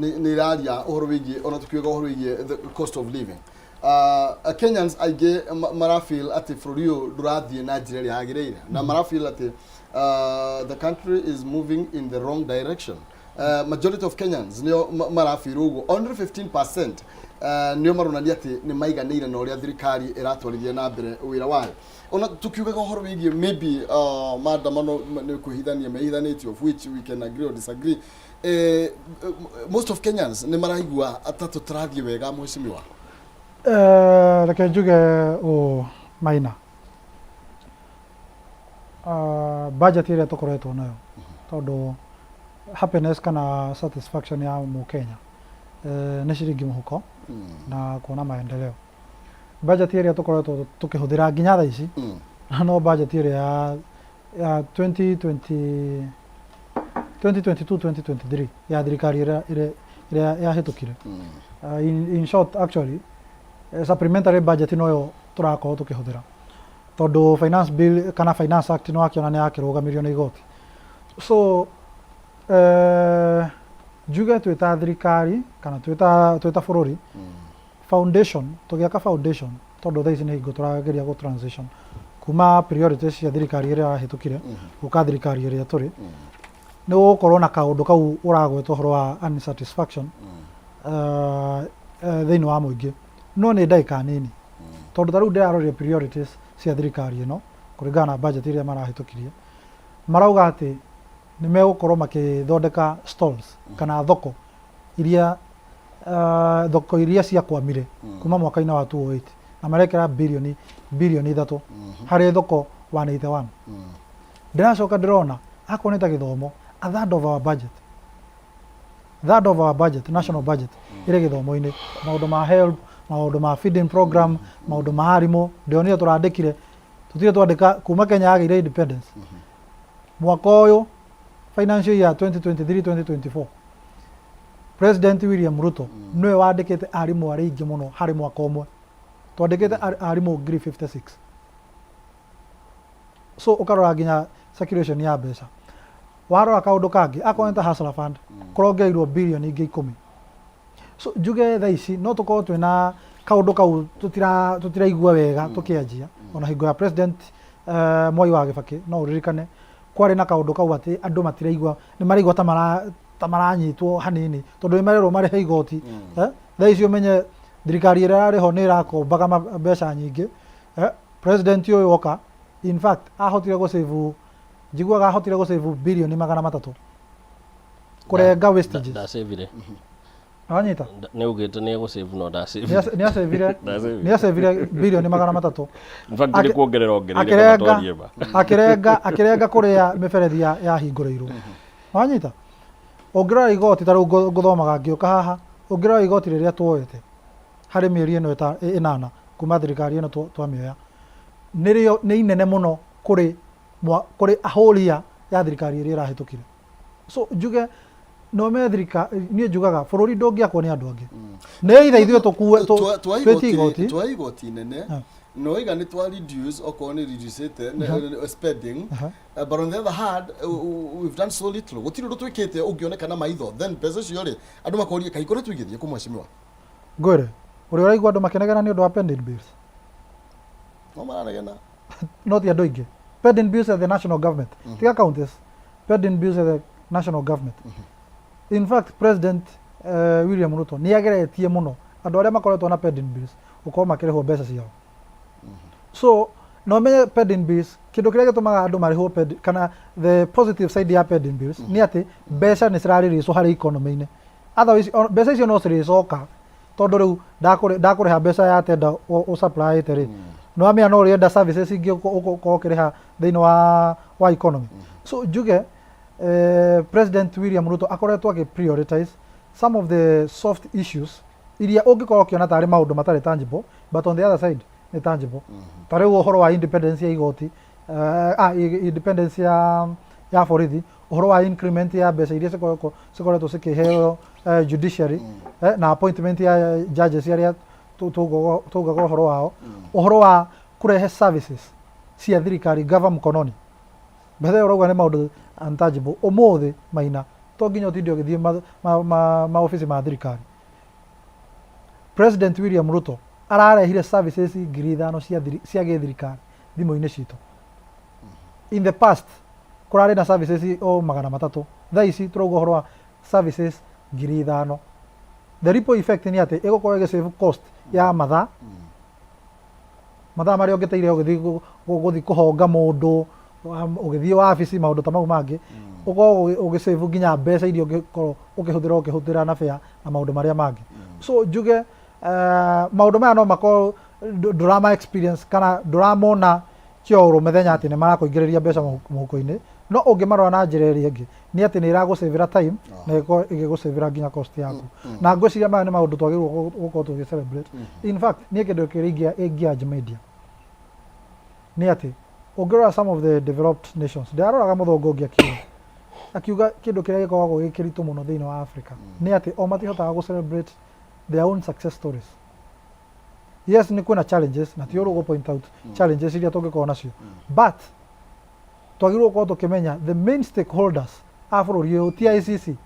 nĩ iraria ũhoro wĩgiĩ, ona tũkiuga ũhoro wĩgiĩ the cost of living, Kenyans aingĩ marafeel atĩ bũrũri ũyũ ndũrathiĩ na njĩra ĩrĩa yagĩrĩire, na marafeel atĩ the country is moving in the wrong direction. Majority of Kenyans nĩo marafeel ũguo. Only 15% nĩo maronania atĩ nĩ maiganĩire na ũrĩa thirikari ĩratwarithia na mbere wĩra wayo. Ona tukiugaga ũhoro wĩgiĩ maybe maandamano nĩ kwĩhithania mehithanĩtie, of which we can agree or disagree, most of Kenyans nĩ maraigua ata tũtarathiĩ wega, mheshimiwa? Reke njuge ũũ, Maina, budget ĩrĩa tũkoretwo nayo, tondũ happiness kana satisfaction ya mũkenya nĩ ciringi mũhuko na kuona maendeleo, budget ĩrĩa tũkoretwo tũkĩhũthĩra nginya thaa ici no budget ĩrĩa ya 2020 2022 2023 ya thirikari ĩrĩa yahĩtũkire. In short, actually, supplementary budget noyo tũrakorwo tũkĩhũthĩra, tondũ finance bill kana Finance Act nĩ wakĩona nĩ yakĩrũgamirio nĩ igoti. So njuge twĩ ta thirikari kana twĩ ta bũrũri, foundation tũgĩaka foundation, tondũ thaa ici nĩ hingo tũrageria gũ transition kuma priorities cia thirikari ĩrĩa yahĩtũkire gũka thirikari ĩrĩa tũrĩ, nĩ gũgũkorwo na kaũndũ kau ũragweta ũhoro wa unsatisfaction thĩinĩ wa mũingĩ, no nĩ ndagĩka nini, tondũ ta rĩu ndĩraroria priorities cia thirikari ĩno kũringana na budget ĩrĩa marahĩtũkirie, marauga atĩ nĩ megũkorwo makĩthondeka stalls kana thoko iria thoko iria ciakwamire kuma mwaka-inĩ wa 2008, na marekĩra birioni 3 harĩ thoko 181. Ndĩracoka ndĩrona akorwo nĩ ta gĩthomo, a third of our budget, third of our budget, national budget, ĩrĩ gĩthomo-inĩ, maũndũ ma help, maũndũ ma feeding program, maũndũ ma arimũ. Ndĩronire tũrandĩkire, tũtirĩ twandĩka kuma Kenya yagĩire independence. Mwaka ũyũ, financial year 2023 2024, President William Ruto nĩwe wandĩkĩte arimũ arĩa aingĩ mũno harĩ mwaka ũmwe. Twandĩkĩte arimũ ngiri 56. So ũkarora nginya circulation ya mbeca. Warora kaũndũ kangĩ, akorwo nĩ ta Hustler Fund, kũrongereirwo birioni ingĩ 10. So njuge thaa ici no tũkorwo twĩna kaũndũ kau tũtiraigua wega tũkĩanjia. Ona hingo ya President Mwai wa Kibaki, no ũririkane kwarĩ na kaũndũ kau atĩ andũ matiraigua, nĩ maraigua ta maranyitwo hanini, tondũ nĩ marerwo marĩhe igoti. Thaa ici ũmenye thirikari ĩrĩa ĩrarĩ ho nĩ ĩrakombaga mbeca nyingĩ. President ũyũ oka, in fact, ahotire gũsave, njiguaga ahotire gũsave birioni 300 kũrenga wastages. Ndacĩvire. Wanyita? Nĩ ugĩte nĩ egũsave, no ndacĩvire. Nĩ acavire. Ndacĩvire. Nĩ acavire birioni 300. In fact, nĩ kuongerera ongereire. Akĩrenga kana twarie ma. Akĩrenga kũrĩa mĩberethi yahingũrĩirwo. Wanyita? Ũngĩrora igoti ta rĩu, ngũthomaga ngĩũka haha, ũngĩrora igoti rĩrĩa tuoete harĩ mĩeri ĩno 8 kuma thirikari ĩno twamĩoya, nĩrĩo nĩ inene mũno kũrĩ ahũria ya thirikari ĩrĩa ĩrahĩtũkire. So njuge no me thirikari, niĩ njugaga bũrũri ndũngĩakwo nĩ andũ angĩ, nĩ ithe ithuĩ tũkue twĩtie igoti. Twa igoti inene no iga nĩ twa reduce, okorwo nĩ reducete spending. But on the other hand, we've done so little. Gũtirĩ ũndũ twĩkĩte ũngĩoneka na maitho. Then mbeca icio rĩ, andũ makoria kaĩ kũrĩa tũigithie kũ, mheshimiwa? Ngwĩre ũrĩa ũraigua andũ makĩnegena nĩ ũndũ wa pending bills. No maranegena. No ti andũ aingĩ. Pending bills at the national government, tiga counties, pending bills at the national government. In fact, President William Ruto nĩ ageretie mũno andũ arĩa makoretwo na pending bills gũkorwo makĩrĩhwo mbeca ciao. So no menye pending bills, kĩndũ kĩrĩa gĩtũmaga andũ marĩhwo kana the positive side ya pending bills nĩ atĩ mbeca nĩ cirarĩrĩcwo harĩ economy-inĩ. Otherwise mbeca icio no cirĩcoka, tondũ rĩu ndakũrĩha mbeca ya tender ũsupplyĩte rĩ, nĩ wamenya no ũrĩenda services ingĩ ũkorwo ũkĩrĩha thĩinĩ wa economy. So njuge President William Ruto akoretwo akĩ prioritize some of the soft issues iria ũngĩkorwo ũkĩona tarĩ maũndũ matarĩ tangible, but on the other side nĩ tangible. Ta rĩu ũhoro wa independence ya igoti, independence ya borithi. Ũhoro wa increment ya mbeca iria cikoretwo cikĩheo judiciary na appointment ya judges arĩa tugaga ũhoro wao, ũhoro wa kũrehe services cia thirikari, Gava Mkononi, mbere ũrauga nĩ maũndũ untouchable. Ũmũthĩ, Maina, to nginya ũtinde ũgĩthiĩ maobici ma thirikari. President William Ruto ararehire services 5,000 cia gĩthirikari thimũ-inĩ citũ. In the past kũrarĩ na services o 300. Thaa ici tũrauga ũhoro wa services 5,000. The ripple effect nĩ atĩ ĩgũkorwo ĩgĩ cost ya mathaa marĩa ũngĩteire ũgĩthiĩ gũthiĩ kũhonga mũndũ, ũgĩthiĩ wabici, maũndũ ta mau mangĩ. Ũkorwo ũgĩsave nginya mbeca iria ũngĩkorwo ũkĩhũthĩra na fare na maũndũ marĩa mangĩ. So njuge maũndũ maya no makorwo ndũrama experience kana ndũramona kĩoro mĩthenya atĩ nĩ marakũingĩrĩria mbeca mũhuko-inĩ, no ũngĩmarora na njĩra ĩrĩa ĩngĩ nĩ atĩ nĩ ĩragũcĩvĩra time na ĩkorwo ĩgĩgũcĩvĩra nginya cost yaku. Na ngwĩciria maya nĩ maũndũ twagĩrĩirwo gũkorwo tũgĩ celebrate. In fact, niĩ kĩndũ kĩrĩa ingĩ media nĩ atĩ ũngĩrora some of the developed nations, ndĩraroraga mũthũngũ ũngĩ akiuga kĩndũ kĩrĩa gĩkoragwo gĩ kĩritũ mũno thĩinĩ wa Africa nĩ atĩ o matihotaga gũ celebrate their own success stories. Yes, nĩ kwĩna challenges, na ti ũru gũ point out challenges iria tũngĩkorwo nacio, but twagĩrĩirwo gũkorwo tũkĩmenya the main stakeholders a bũrũri ũyũ ti ICC,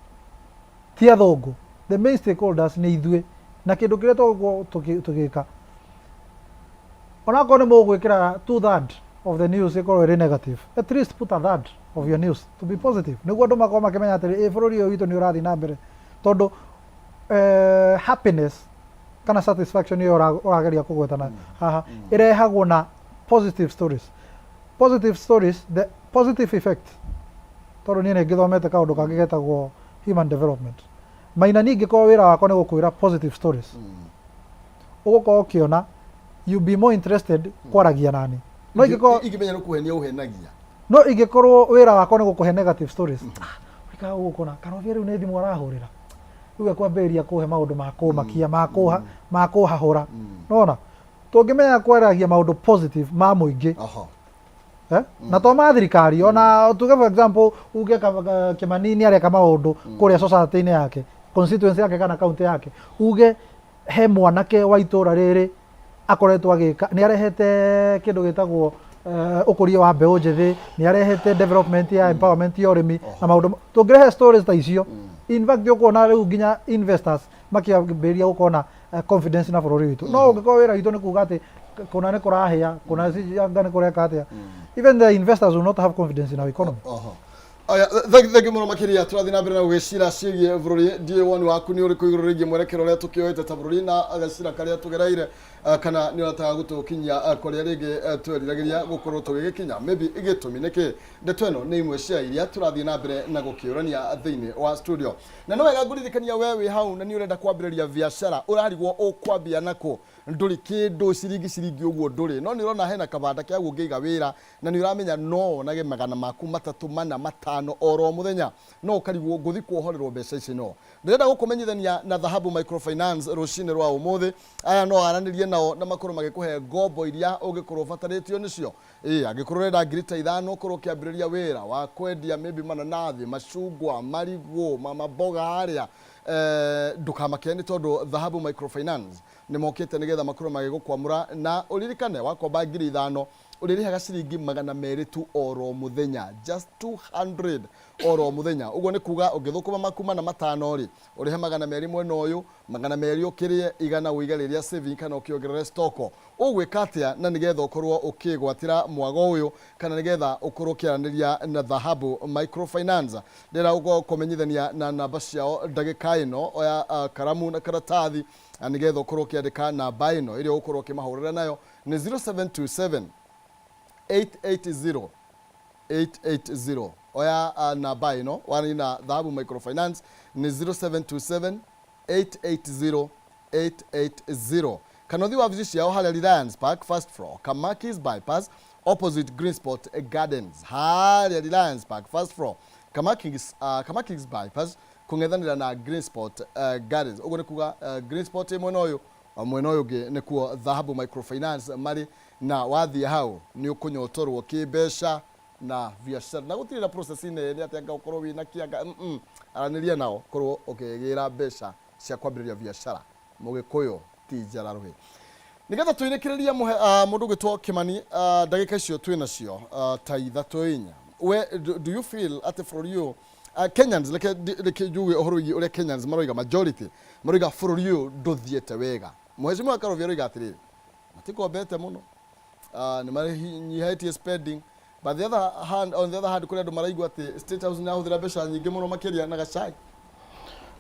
ti athũngũ. The main stakeholders nĩ ithuĩ, na kĩndũ kĩrĩa tũgũkorwo tũgĩka, onakorwo nĩ mũgwĩkĩra 2/3 of the news ĩkorwo ĩrĩ negative, at least put a third of your news to be positive, nĩguo andũ makorwo makĩmenya atĩrĩ, ĩ bũrũri ũyũ witũ nĩ ũrathiĩ na mbere, tondũ happiness kana satisfaction ĩyo ũrageria kũgweta na haha ĩrehagwo na positive stories. Positive stories, the positive effect, tondũ niĩ nĩ ngĩthomete kaũndũ kangĩ getagwo human development. Maina, niĩ ingĩkorwo wĩra wakwa nĩ gũkwĩra positive stories, ũgũkorwo ũkĩona you be more interested kwaragia nani. No ingĩkorwo Ingĩmenya nĩ kũhenia ũhenagia. No ingĩkorwo wĩra wakwa nĩ gũkũhe negative stories, ah, ũrikaga ũgũkona Karobia rĩu nĩ thimũ arahũrĩra, rĩu ekwambĩrĩria kũhe maũndũ ma kũmakia, ma kũhahũra. Nona tũngĩmenya kwaragia maũndũ positive ma mũingĩ, eh? Na to ma thirikari, ona tuge, for example, uge Kĩmani nĩ areka maũndũ kũrĩa society-inĩ yake, constituency yake kana county yake, uge he mwanake wa itũra rĩrĩ akoretwo agĩka, nĩ arehete kĩndũ gĩtagwo ũkũria wa mbeũ njĩthĩ, nĩ arehete development ya empowerment ya ũrĩmi na maũndũ tũngĩrehe stories ta icio, in fact ũkuona rĩu nginya investors makĩambĩrĩria gũkorwo na confidence na bũrũri witũ. No ũngĩkorwo wĩra witũ nĩ kuga atĩ kũna nĩ kũrahĩa, kũna anga nĩ kũreka atĩa, even the investors will not have confidence in our economy. Oho. Aya, thank you mũno makĩria. Tũrathiĩ na mbere na gũgĩcira ciĩgiĩ bũrũri. Ndiũĩ woni waku nĩ ũrĩkũ igũrũ rĩgiĩ mwerekero ũrĩa tũkĩoete ta bũrũri na gacira karĩa tũgereire, kana nĩ ũrataga gũtũkinyia kũrĩa rĩngĩ tweriragĩria gũkorwo tũgĩgĩkinya? Maybe gĩtũmi nĩkĩ? Ndeto ĩno nĩ imwe cia iria tũrathiĩ na mbere na gũkĩũrania thĩinĩ wa studio. Na nĩ wega ngũririkania, we wĩ hau na nĩ ũrenda kwambĩrĩria biacara, ũrarigwo ũkwambia nakũ, ndũrĩ kĩndũ, ciringi ciringi ũguo ndũrĩ, no nĩ ũrona hena kabanda kĩa ũngĩiga wĩra, na nĩ ũramenya no wonage 300, 4, 5 oro mũthenya, no ũkarigwo ngũthi kuohorerwo mbeca ici. No ndĩrenda gũkũmenyithania na Dhahabu Microfinance rũcinĩ rwa ũmũthĩ. Aya no aranĩrie nao na makorwo magĩkũhe ngombo iria ũngĩkorwo ũbatarĩtio nĩcio. Ĩ angĩkorwo ũrenda 5,000 ũkorwo ũkĩambĩrĩria wĩra wa kwendia maybe mananathi, macungwa, marigũ, mama mboga harĩa, ndũkamake, nĩ tondũ Dhahabu Microfinance nĩ mokĩte nĩgetha makorwo magĩgũkwamũra. Na ũririkane, wakomba 5,000 ũrĩrĩhaga ciringi 200 tu oro mũthenya, just 200 oro mũthenya. Ũguo nĩ kuga ũngĩthũkũma maku 4, 5 rĩ, ũrĩhe 200 mwena ũyũ, 200 ũkĩrĩe, 100 ũige rĩrĩa saving kana ũkĩongerere stock. Ũgwĩka atĩa na nĩgetha ũkorwo ũkĩgwatĩra mwago ũyũ, kana nĩgetha ũkorwo ũkĩaranĩria na Dhahabu Microfinance? Ndĩrenda gũkorwo kũmenyithania na namba ciao ndagĩka ĩno. Oya karamu na karatathi na nĩgetha ũkorwo ũkĩandĩka namba ĩno ĩrĩa ũgũkorwo ũkĩmahũrĩra nayo. Nĩ 0727 880 880. Oya namba ĩno warĩ na Dhahabu Microfinance, nĩ 0727 880 880, kana ũthiĩ wabici ciao harĩa Reliance Park, first floor, Kamakis Bypass, opposite Green Spot Gardens. Harĩa Reliance Park, first floor, Kamakis Bypass, kũng'ethanĩra na Green Spot Gardens. Ũguo nĩ kuga Green Spot ĩ mwena ũyũ, mwena ũyũ ũngĩ nĩkuo Dhahabu Microfinance marĩ. Na wathiĩ hau nĩ ũkũnyotorwo kĩmbeca. Na biacara na gũtirĩ na process nene atĩ anga ũkorwo wĩna kĩanga aranĩria nao korwo ũkĩgĩra mbeca cia kwambĩrĩria biacara. Mũgĩkũyũ ti njara rũhĩ. Nĩgetha tũinĩkĩrĩrie mũhe mũndũ ũgwĩtwo Kĩmani, ndagĩka icio twĩ nacio ta ithatũ inya, we do you feel atĩ bũrũri ũyũ, Kenyans, reke njuge ũhoro wĩgiĩ ũrĩa Kenyans maroiga, majority maroiga bũrũri ũyũ ndũthiĩte wega. Mheshimiwa Karũbi aroiga atĩrĩrĩ, matikombete mũno, nĩ manyihĩtie spending. But the other hand, on the other hand, kũrĩ andũ maraigua atĩ State House nĩ yahũthĩra mbeca nyingĩ mũno makĩria na gacai.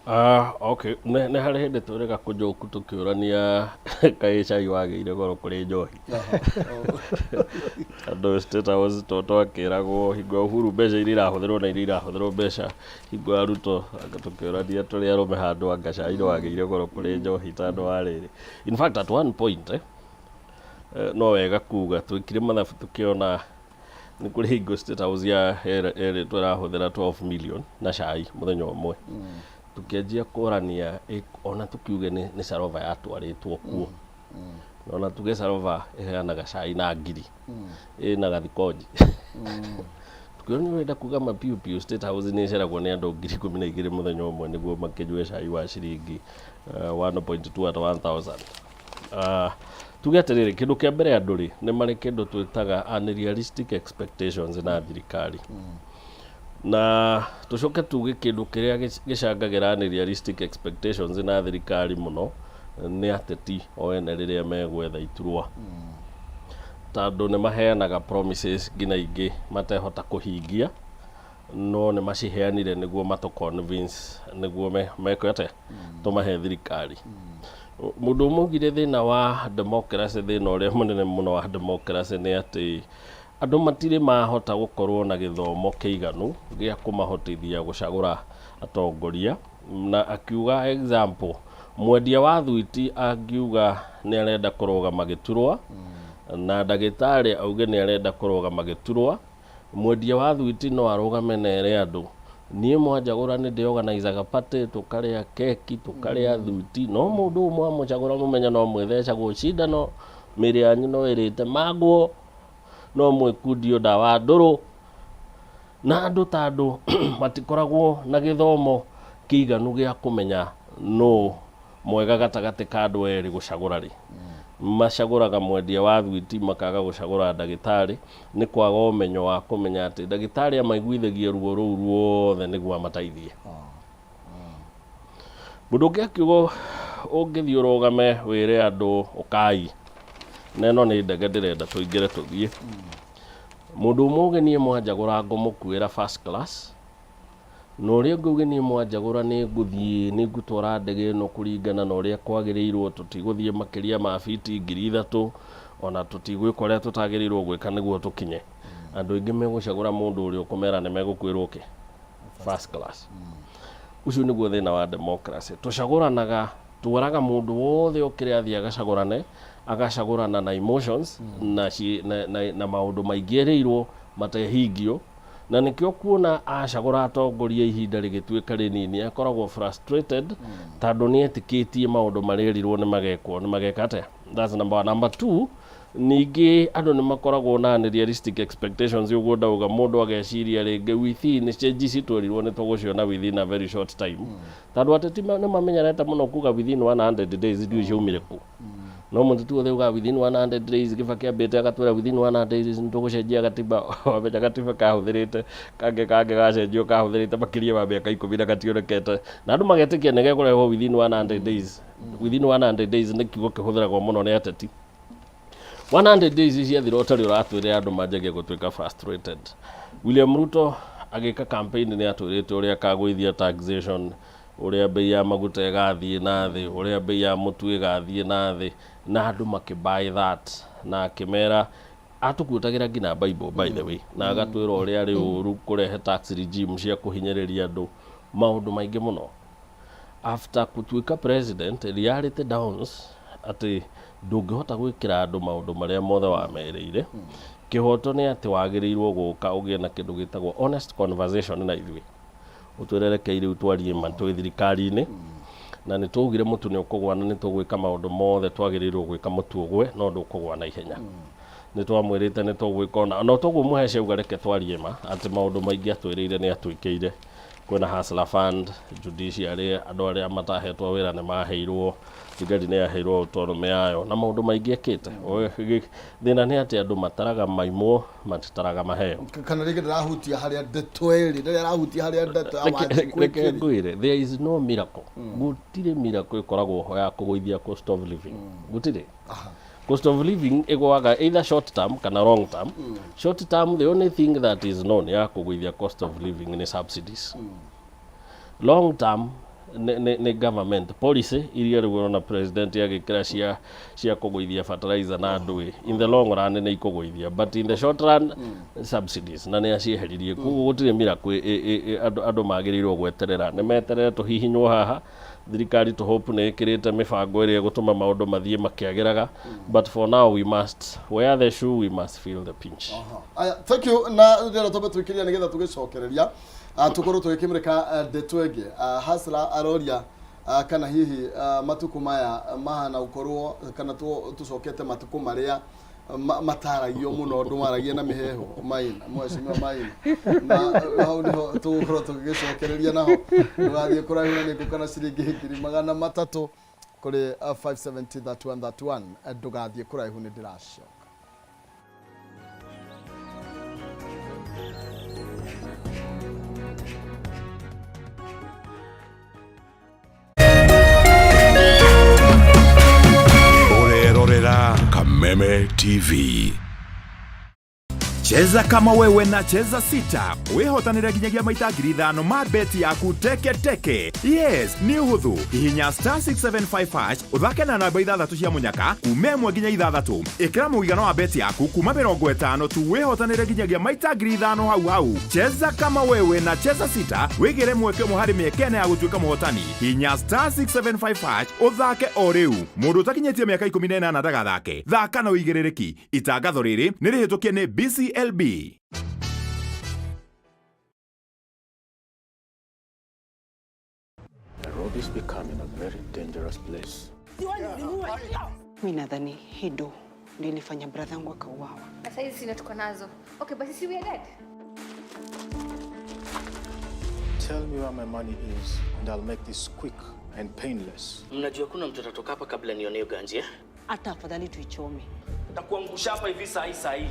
Ah, okay. Nĩ harĩ hĩndĩ twĩrĩga kũnjoku tũkĩũrania kaĩ cai wagĩire goro kũrĩ njohi. Andũ State House to twakĩragwo hingo ya Uhuru mbeca iria irahũthĩrwo na iria irahũthĩrwo mbeca hingo ya Ruto, anga tũkĩũrania tũrĩ arũme handũ anga cai wagĩire goro kũrĩ njohi tondũ wa rĩrĩ. In fact, at one point, no wega kuga twĩkire mathabu tũkĩona nĩ kũrĩ hingo State House ya erĩtwo ĩrahũthĩra 12 million na cai mũthenya ũmwe. Tũkĩanjia kũrania ona tũkiuge nĩ Sarova yatwarĩtwo kuo. Na ona tuge Sarova ĩheanaga cai na ngiri ĩna gathikonji. Tũkĩona ũrenda kuga ma piũ piũ State House nĩ ĩceragwo nĩ andũ 12,000 mũthenya ũmwe nĩguo makĩnyue cai wa ciringi 1.2 at 1000. Tuge atĩrĩrĩ, kĩndũ kĩa mbere andũ rĩ, nĩ marĩ kĩndũ twĩtaga unrealistic expectations na thirikari. Na tũcoke tuge kĩndũ kĩrĩa gĩcangagĩra unrealistic expectations na thirikari mũno nĩ ateti o ene rĩrĩa megwetha iturwa. Tondũ nĩ maheanaga promises nginya ingĩ matehota kũhingia, no nĩ maciheanire nĩguo matũ convince nĩguo meke atĩa, tũmahe thirikari. Mũndũ ũmwe augire thĩna wa democracy, thĩna ũrĩa mũnene mũno wa democracy nĩ atĩ andũ matirĩ mahota gũkorwo na gĩthomo kĩiganu gĩa kũmahotithia gũcagũra atongoria. Na akiuga example, mwendia wa thwiti angiuga nĩ arenda kũrũgama gĩturwa na ndagĩtarĩ auge nĩ arenda kũrũgama gĩturwa, mwendia wa thwiti no arũgame na ere andũ, niĩ mwanjagũra nĩ ndĩorganizaga party, tũkarĩa keki, tũkarĩa thwiti, no mũndũ ũyũ mwamũcagũra mũmenye no mwĩthecagwo cindano, mĩĩrĩ yanyu no ĩrĩte mangwo, no mwĩkundio ndawa ndũrũ. Na andũ ta andũ matikoragwo na gĩthomo kĩiganu gĩa kũmenya nũ mwega gatagatĩ ka andũ erĩ gũcagũra rĩ, macagũraga mwendia wa thwiti makaga gũcagũra ndagĩtarĩ, nĩ kwaga ũmenyo wa kũmenya atĩ ndagĩtarĩ amaiguithagia ruo rũu ruothe nĩguo amateithie. Mũndũ ũngĩ akiuga ũngĩthiĩ ũrũgame wĩre andũ ũkai, na ĩno nĩ ndege ndĩrenda tũingĩre tũthiĩ. Mũndũ ũmwe auge niĩ mwanjagũra ngũmũkuĩra first class, na ũrĩa ũngĩ auge niĩ mwanjagũra nĩ ngũthiĩ nĩ ngũtwara ndege ĩno kũringana na ũrĩa kwagĩrĩirwo, tũtigũthiĩ makĩria ma biti 3000, ona tũtigwĩka ũrĩa tũtagĩrĩirwo gwĩka nĩguo tũkinye. Andũ aingĩ megũcagũra mũndũ ũrĩa ũkũmera nĩ megũkuĩrwo kĩ? First class. Ũcio nĩguo thĩna wa democracy. Tũcagũranaga, tuoraga mũndũ wothe okĩre athiĩ agacagũrane, agacagũrana na emotions na maũndũ maingĩ erĩirwo matehingio, na nĩkĩo kuona acagũra atongoria ihinda rĩgĩtuĩka rĩnini akoragwo frustrated tondũ nĩ etĩkĩtie maũndũ marĩa erirwo nĩ magekwo nĩ mageka atĩa. That's number one. Number two, ningĩ andũ nĩ makoragwo na unrealistic expectations, ũguo ndauga mũndũ ageciria rĩngĩ within changes twerirwo nĩ tũgũciona within a very short time, tondũ ateti nĩ mamenyerete mũno kuga within 100 days, ndiũĩ ciaumire kũ, no mũteti wothe ugaga within 100 days. Kibaki ambĩte agatwĩra within 100 days nĩ tũgũcenjia gatiba. Wamenya gatiba kahũthĩrĩte kangĩ gacenjio kahũthĩrĩte makĩria ma mĩaka 10 na gationekete, na andũ magetĩkia nĩ gekũrehwo within 100 days. Within 100 days nĩ kiugo kĩhũthĩragwo mũno nĩ ateti. 100 days ciathira ũtarĩ ũratwĩre, andũ manjagia gũtuĩka frustrated. William Ruto agĩka campaign nĩ atwĩrĩte ũrĩa akagũithia taxation, ũrĩa bei ya maguta ĩgathiĩ na thĩ, ũrĩa bei ya mũtu ĩgathiĩ na thĩ, na andũ makĩ buy that, na akĩmera atũkuotagĩra nginya Bible, by the way, na agatwĩra ũrĩa arĩ ũru kũrehe tax regime cia kũhinyĩrĩria andũ, maũndũ maingĩ mũno. After gũtuĩka president, reality dawns atĩ ndũngĩhota gwĩkĩra andũ maũndũ marĩa mothe wamerĩire. Kĩhoto nĩ atĩ wagĩrĩirwo gũka ũgĩe na kĩndũ gĩtagwo honest conversation na ithuĩ, ũtwĩre rekei rĩu twarie ma twĩ thirikari-inĩ, na nĩ twaugire mũtu nĩ ũkũgwa na nĩ tũgwĩka maũndũ mothe twagĩrĩirwo gwĩka mũtu ũgwe, no ndũkũgwa na ihenya. Nĩ twamwĩrĩte nĩ tũgwĩka ona no toguo Mũhece auga, reke twarie ma atĩ maũndũ maingĩ atwĩrĩire nĩ atwĩkĩire. Kwĩna Hustler Fund, judiciary, andũ arĩa matahetwo wĩra nĩ maheirwo, thigari nĩ yaheirwo autonomy yayo na maũndũ maingĩ ekĩte. Thĩna nĩ atĩ andũ mataraga maimwo, matitaraga maheo. Kana rĩngĩ ndĩrahutia harĩa ndeto ĩrĩ, rĩrĩa arahutia harĩa ndeto ya Wanjikũ Reke ĩkĩrĩ. Ngwĩre, there is no miracle. Gũtirĩ miracle ĩkoragwo ho ya kũgũithia cost of living, gũtirĩ. Cost of living ĩgũaga either short term kana long term. Short term, the only thing that is known ya kũgũithia cost of living nĩ subsidies. Long term nĩ government policy iria rĩu ũrona president agĩkĩra cia kũgũithia fertilizer na ndũĩ. In the long run nĩ ikũgũithia, but in the short run, subsidies na nĩ acieheririe. Koguo gũtirĩ miracle andũ magĩrĩirwo gweterera, nĩ meterere tũhihinywo haha. Thirikari tũ hope nĩ ĩkĩrĩte mĩbango ĩrĩa ĩgũtũma maũndũ mathiĩ makĩagĩraga, but for now we must wear the shoe, we must feel the pinch. Aya, thank you. Na ndĩrenda twambe twĩkĩria nĩgetha tũgĩcokereria, tũkorwo tũgĩkĩmũrĩka ndeto ĩngĩ. Hasla aroria kana hihi matukũ maya mahana gũkorwo kana tũcokete matukũ marĩa mataragio mũno, andũ maragia na mĩheho Maina, mheshimiwa Maina, na hau nĩho tũgũkorwo tũgĩgĩcokereria naho. Ndũgathiĩ kũraihu na nĩngũka na ciringi 300,000 kũrĩ 570 31 31. Ndũgathiĩ kũraihu, nĩ ndĩracoka. Ũrerorera Kameme TV. Cheza kama wewe na Cheza Sita wĩhotanĩre nginyagia maita 5,000 ma beti yaku teke teke. Yes, nĩ ũhũthũ. Hihinya star 675 hash, ũthake na namba ithathatũ cia mũnyaka kuma 1 nginya 6. Ĩkĩra mũigana wa beti yaku kuma 50 tu, wĩhotanĩre nginyagia maita 5,000 hau hau. Cheza kama wewe na Cheza Sita, wĩgĩre mweke ũmwe harĩ mĩeke 4 ya gũtuĩka mũhotani. Hinya star 675 hash ũthake o rĩu. Mũndũ ũtakinyĩtie mĩaka 18 ndagathake. Thaka na ũigĩrĩrĩki. Itangatho rĩrĩ nĩ rĩhĩtũkie nĩ BCLB. Nairobi is becoming a very dangerous place. Mi nadhani hii do ndio ilifanya brother yangu akauawa. Na saizi sina tuko nazo. Okay, basi si we are dead. Tell me where my money is and I'll make this quick and painless. Mnajua kuna mtu atatoka hapa kabla nione hiyo ganji, eh? Hata afadhali tuichome. Takuangusha hapa hivi saa hii saa hii.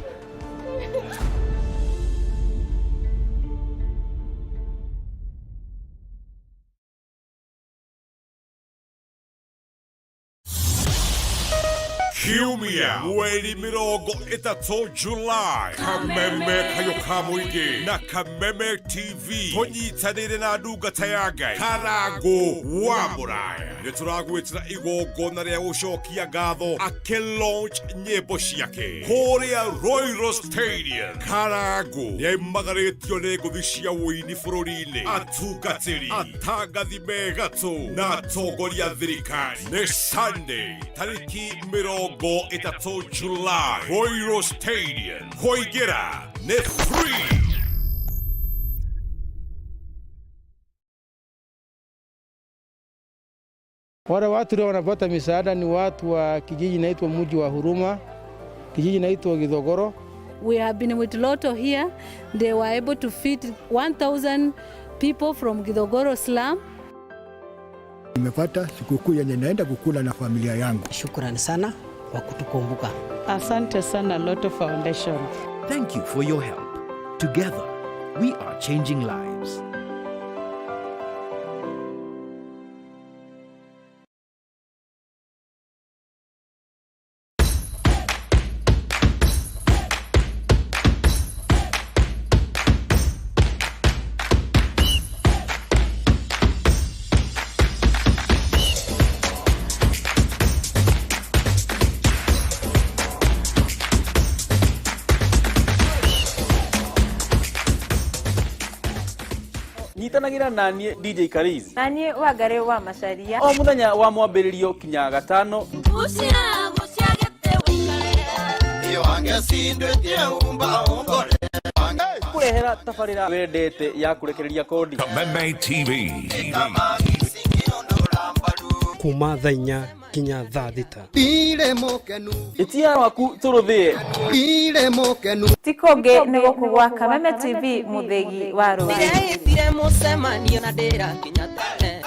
Kiumia mweri 30 Julai, Kameme Kayo ka Mũingĩ na Kameme TV tũnyitanĩire na ndungata ya Ngai Karangũ wa Mũraya nĩ tũragwĩtĩra igongona rĩa gũcokia ngatho akĩlaunch nyĩmbo ciake kũrĩa Royal Stadium. Karangũ nĩaimagarĩtio nĩ ngũthi cia ũini bũrũri-inĩ, atungatĩri, atangathi megatũ na atongoria a thirikari. Nĩ Sunday tarĩki 30 July, Royal Stadium. Kũingĩra nĩ free. Wale watu leo wanapata misaada ni watu wa kijiji inaitwa Mji wa Huruma, kijiji inaitwa Githogoro. We have been with Lotto here. They were able to feed 1,000 people from Githogoro slum. Nimepata sikukuu yenye naenda kukula na familia yangu. Shukrani sana kwa kutukumbuka. Asante sana Lotto Foundation. Thank you for your help. Together, we are changing lives. Nyitanagĩra naniĩ DJ Karizi na niĩ Wangarĩ wa Macaria o mũthenya wa mwambĩrĩrio kinya gatano. Kũrehera tabarĩra wendete ya kũrekereria kodi. Kameme TV. Kuma thaa inya nginya thaa thita. Ndirĩ mũkenu. Ĩtia waku tũrũthĩe. Ndirĩ mũkenu. Ti kũngĩ nĩ gũkũ gwa Kameme TV mũthĩgi wa rũrĩrĩ. Ndireitire mũcemanio na ndĩrakinya tene.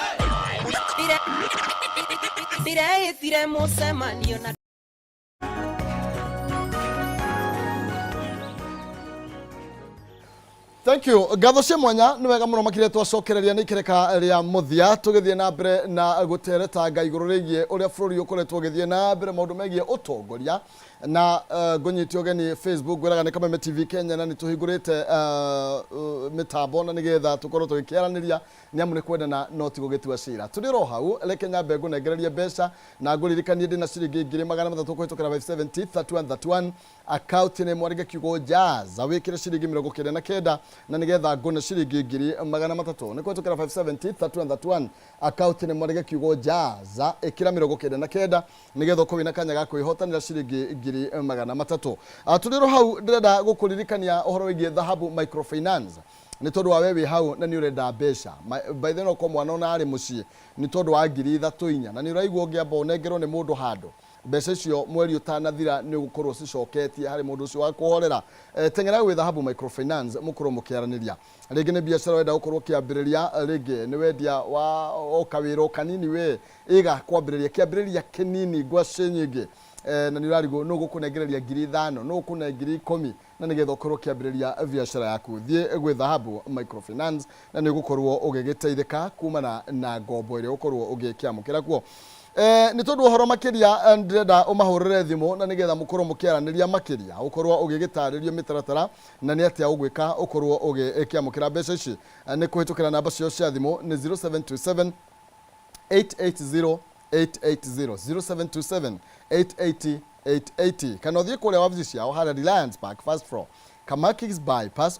Ndireitire mũcemanio na. Thank you. Ngatho cia mwanya nĩ wega mũno makĩria twacokereria nĩ ikereka rĩa mũthia tũgĩthiĩ na mbere na gũteretanga igũrũ rĩgiĩ ũrĩa bũrũri ũkoretwo ũgĩthiĩ na mbere maũndũ megiĩ ũtongoria na ngũnyite ũgeni Facebook ngwĩraga nĩ Kameme TV Kenya na nĩ tũhingũrĩte mĩtambo na nĩgetha tũkorwo tũgĩkĩaranĩria nĩ amu nĩ kwendana no ti gũgĩtua cira. Tũrĩ oro hau reke nyambe ngũnengererie mbeca na ngũririkanie ndĩna ciringi 300,000 kũhĩtũkĩra 570 31 31 akaunti nĩ mwarĩge kiugo jaza wĩkĩre ciringi 99 na nĩgetha ngũne ciringi 300,000 nĩ kũhĩtũkĩra 570 31 31 akaunti nĩ mwarĩge kiugo jaza ĩkĩra 99 nĩgetha ũkorwo wĩna kanya ga kwĩhotanĩra ciringi 300,000. Tũrĩ oro hau ndĩrenda gũkũririkania ũhoro wĩgiĩ Dhahabu Microfinance nĩ tondũ wa we wĩ hau na nĩ ũrenda mbeca. By the way, no korwo mwana ona arĩ mũciĩ nĩ tondũ wa 3,000 4,000 na nĩ ũraigua ũngĩamba ũnengerwo nĩ mũndũ handũ mbeca icio mweri ũtanathira nĩ ũgũkorwo cicoketie harĩ mũndũ ũcio wa kũhorera. Teng'era gwĩ Dhahabu Microfinance mũkorwo mũkĩaranĩria. Rĩngĩ nĩ biacara ũrenda gũkorwo ũkĩambĩrĩria, rĩngĩ nĩ wendia wa o kawĩra o kanini we ĩga kwambĩrĩria kĩambĩrĩria kĩnini ngwacĩ nyingĩ, na nĩ ũrarigwo nũ ũgũkũnengereria 5,000 nũ ũgũkũne 10,000 na nĩgetha ũkorwo ũkĩambĩrĩria biacara yaku. Thiĩ gwĩ Dhahabu Microfinance na nĩ ũgũkorwo ũgĩgĩteithĩka kumana na ngombo ĩrĩa ũgũkorwo ũgĩkĩamũkĩra kuo. Nĩ tondũ ũhoro makĩria, ndĩrenda ũmahũrĩre thimũ na nĩgetha mũkorwo mũkĩaranĩria makĩria ũkorwo ũgĩgĩtarĩrio mĩtaratara na nĩ atĩa ũgwĩka ũkorwo ũgĩkĩamũkĩra mbeca ici. Nĩ kũhĩtũkĩra namba ciao cia thimũ nĩ 0727 880 880, 0727 880 880, kana ũthiĩ kũrĩa wabici ciao harĩa Reliance Park, first floor, Kamakis bypass.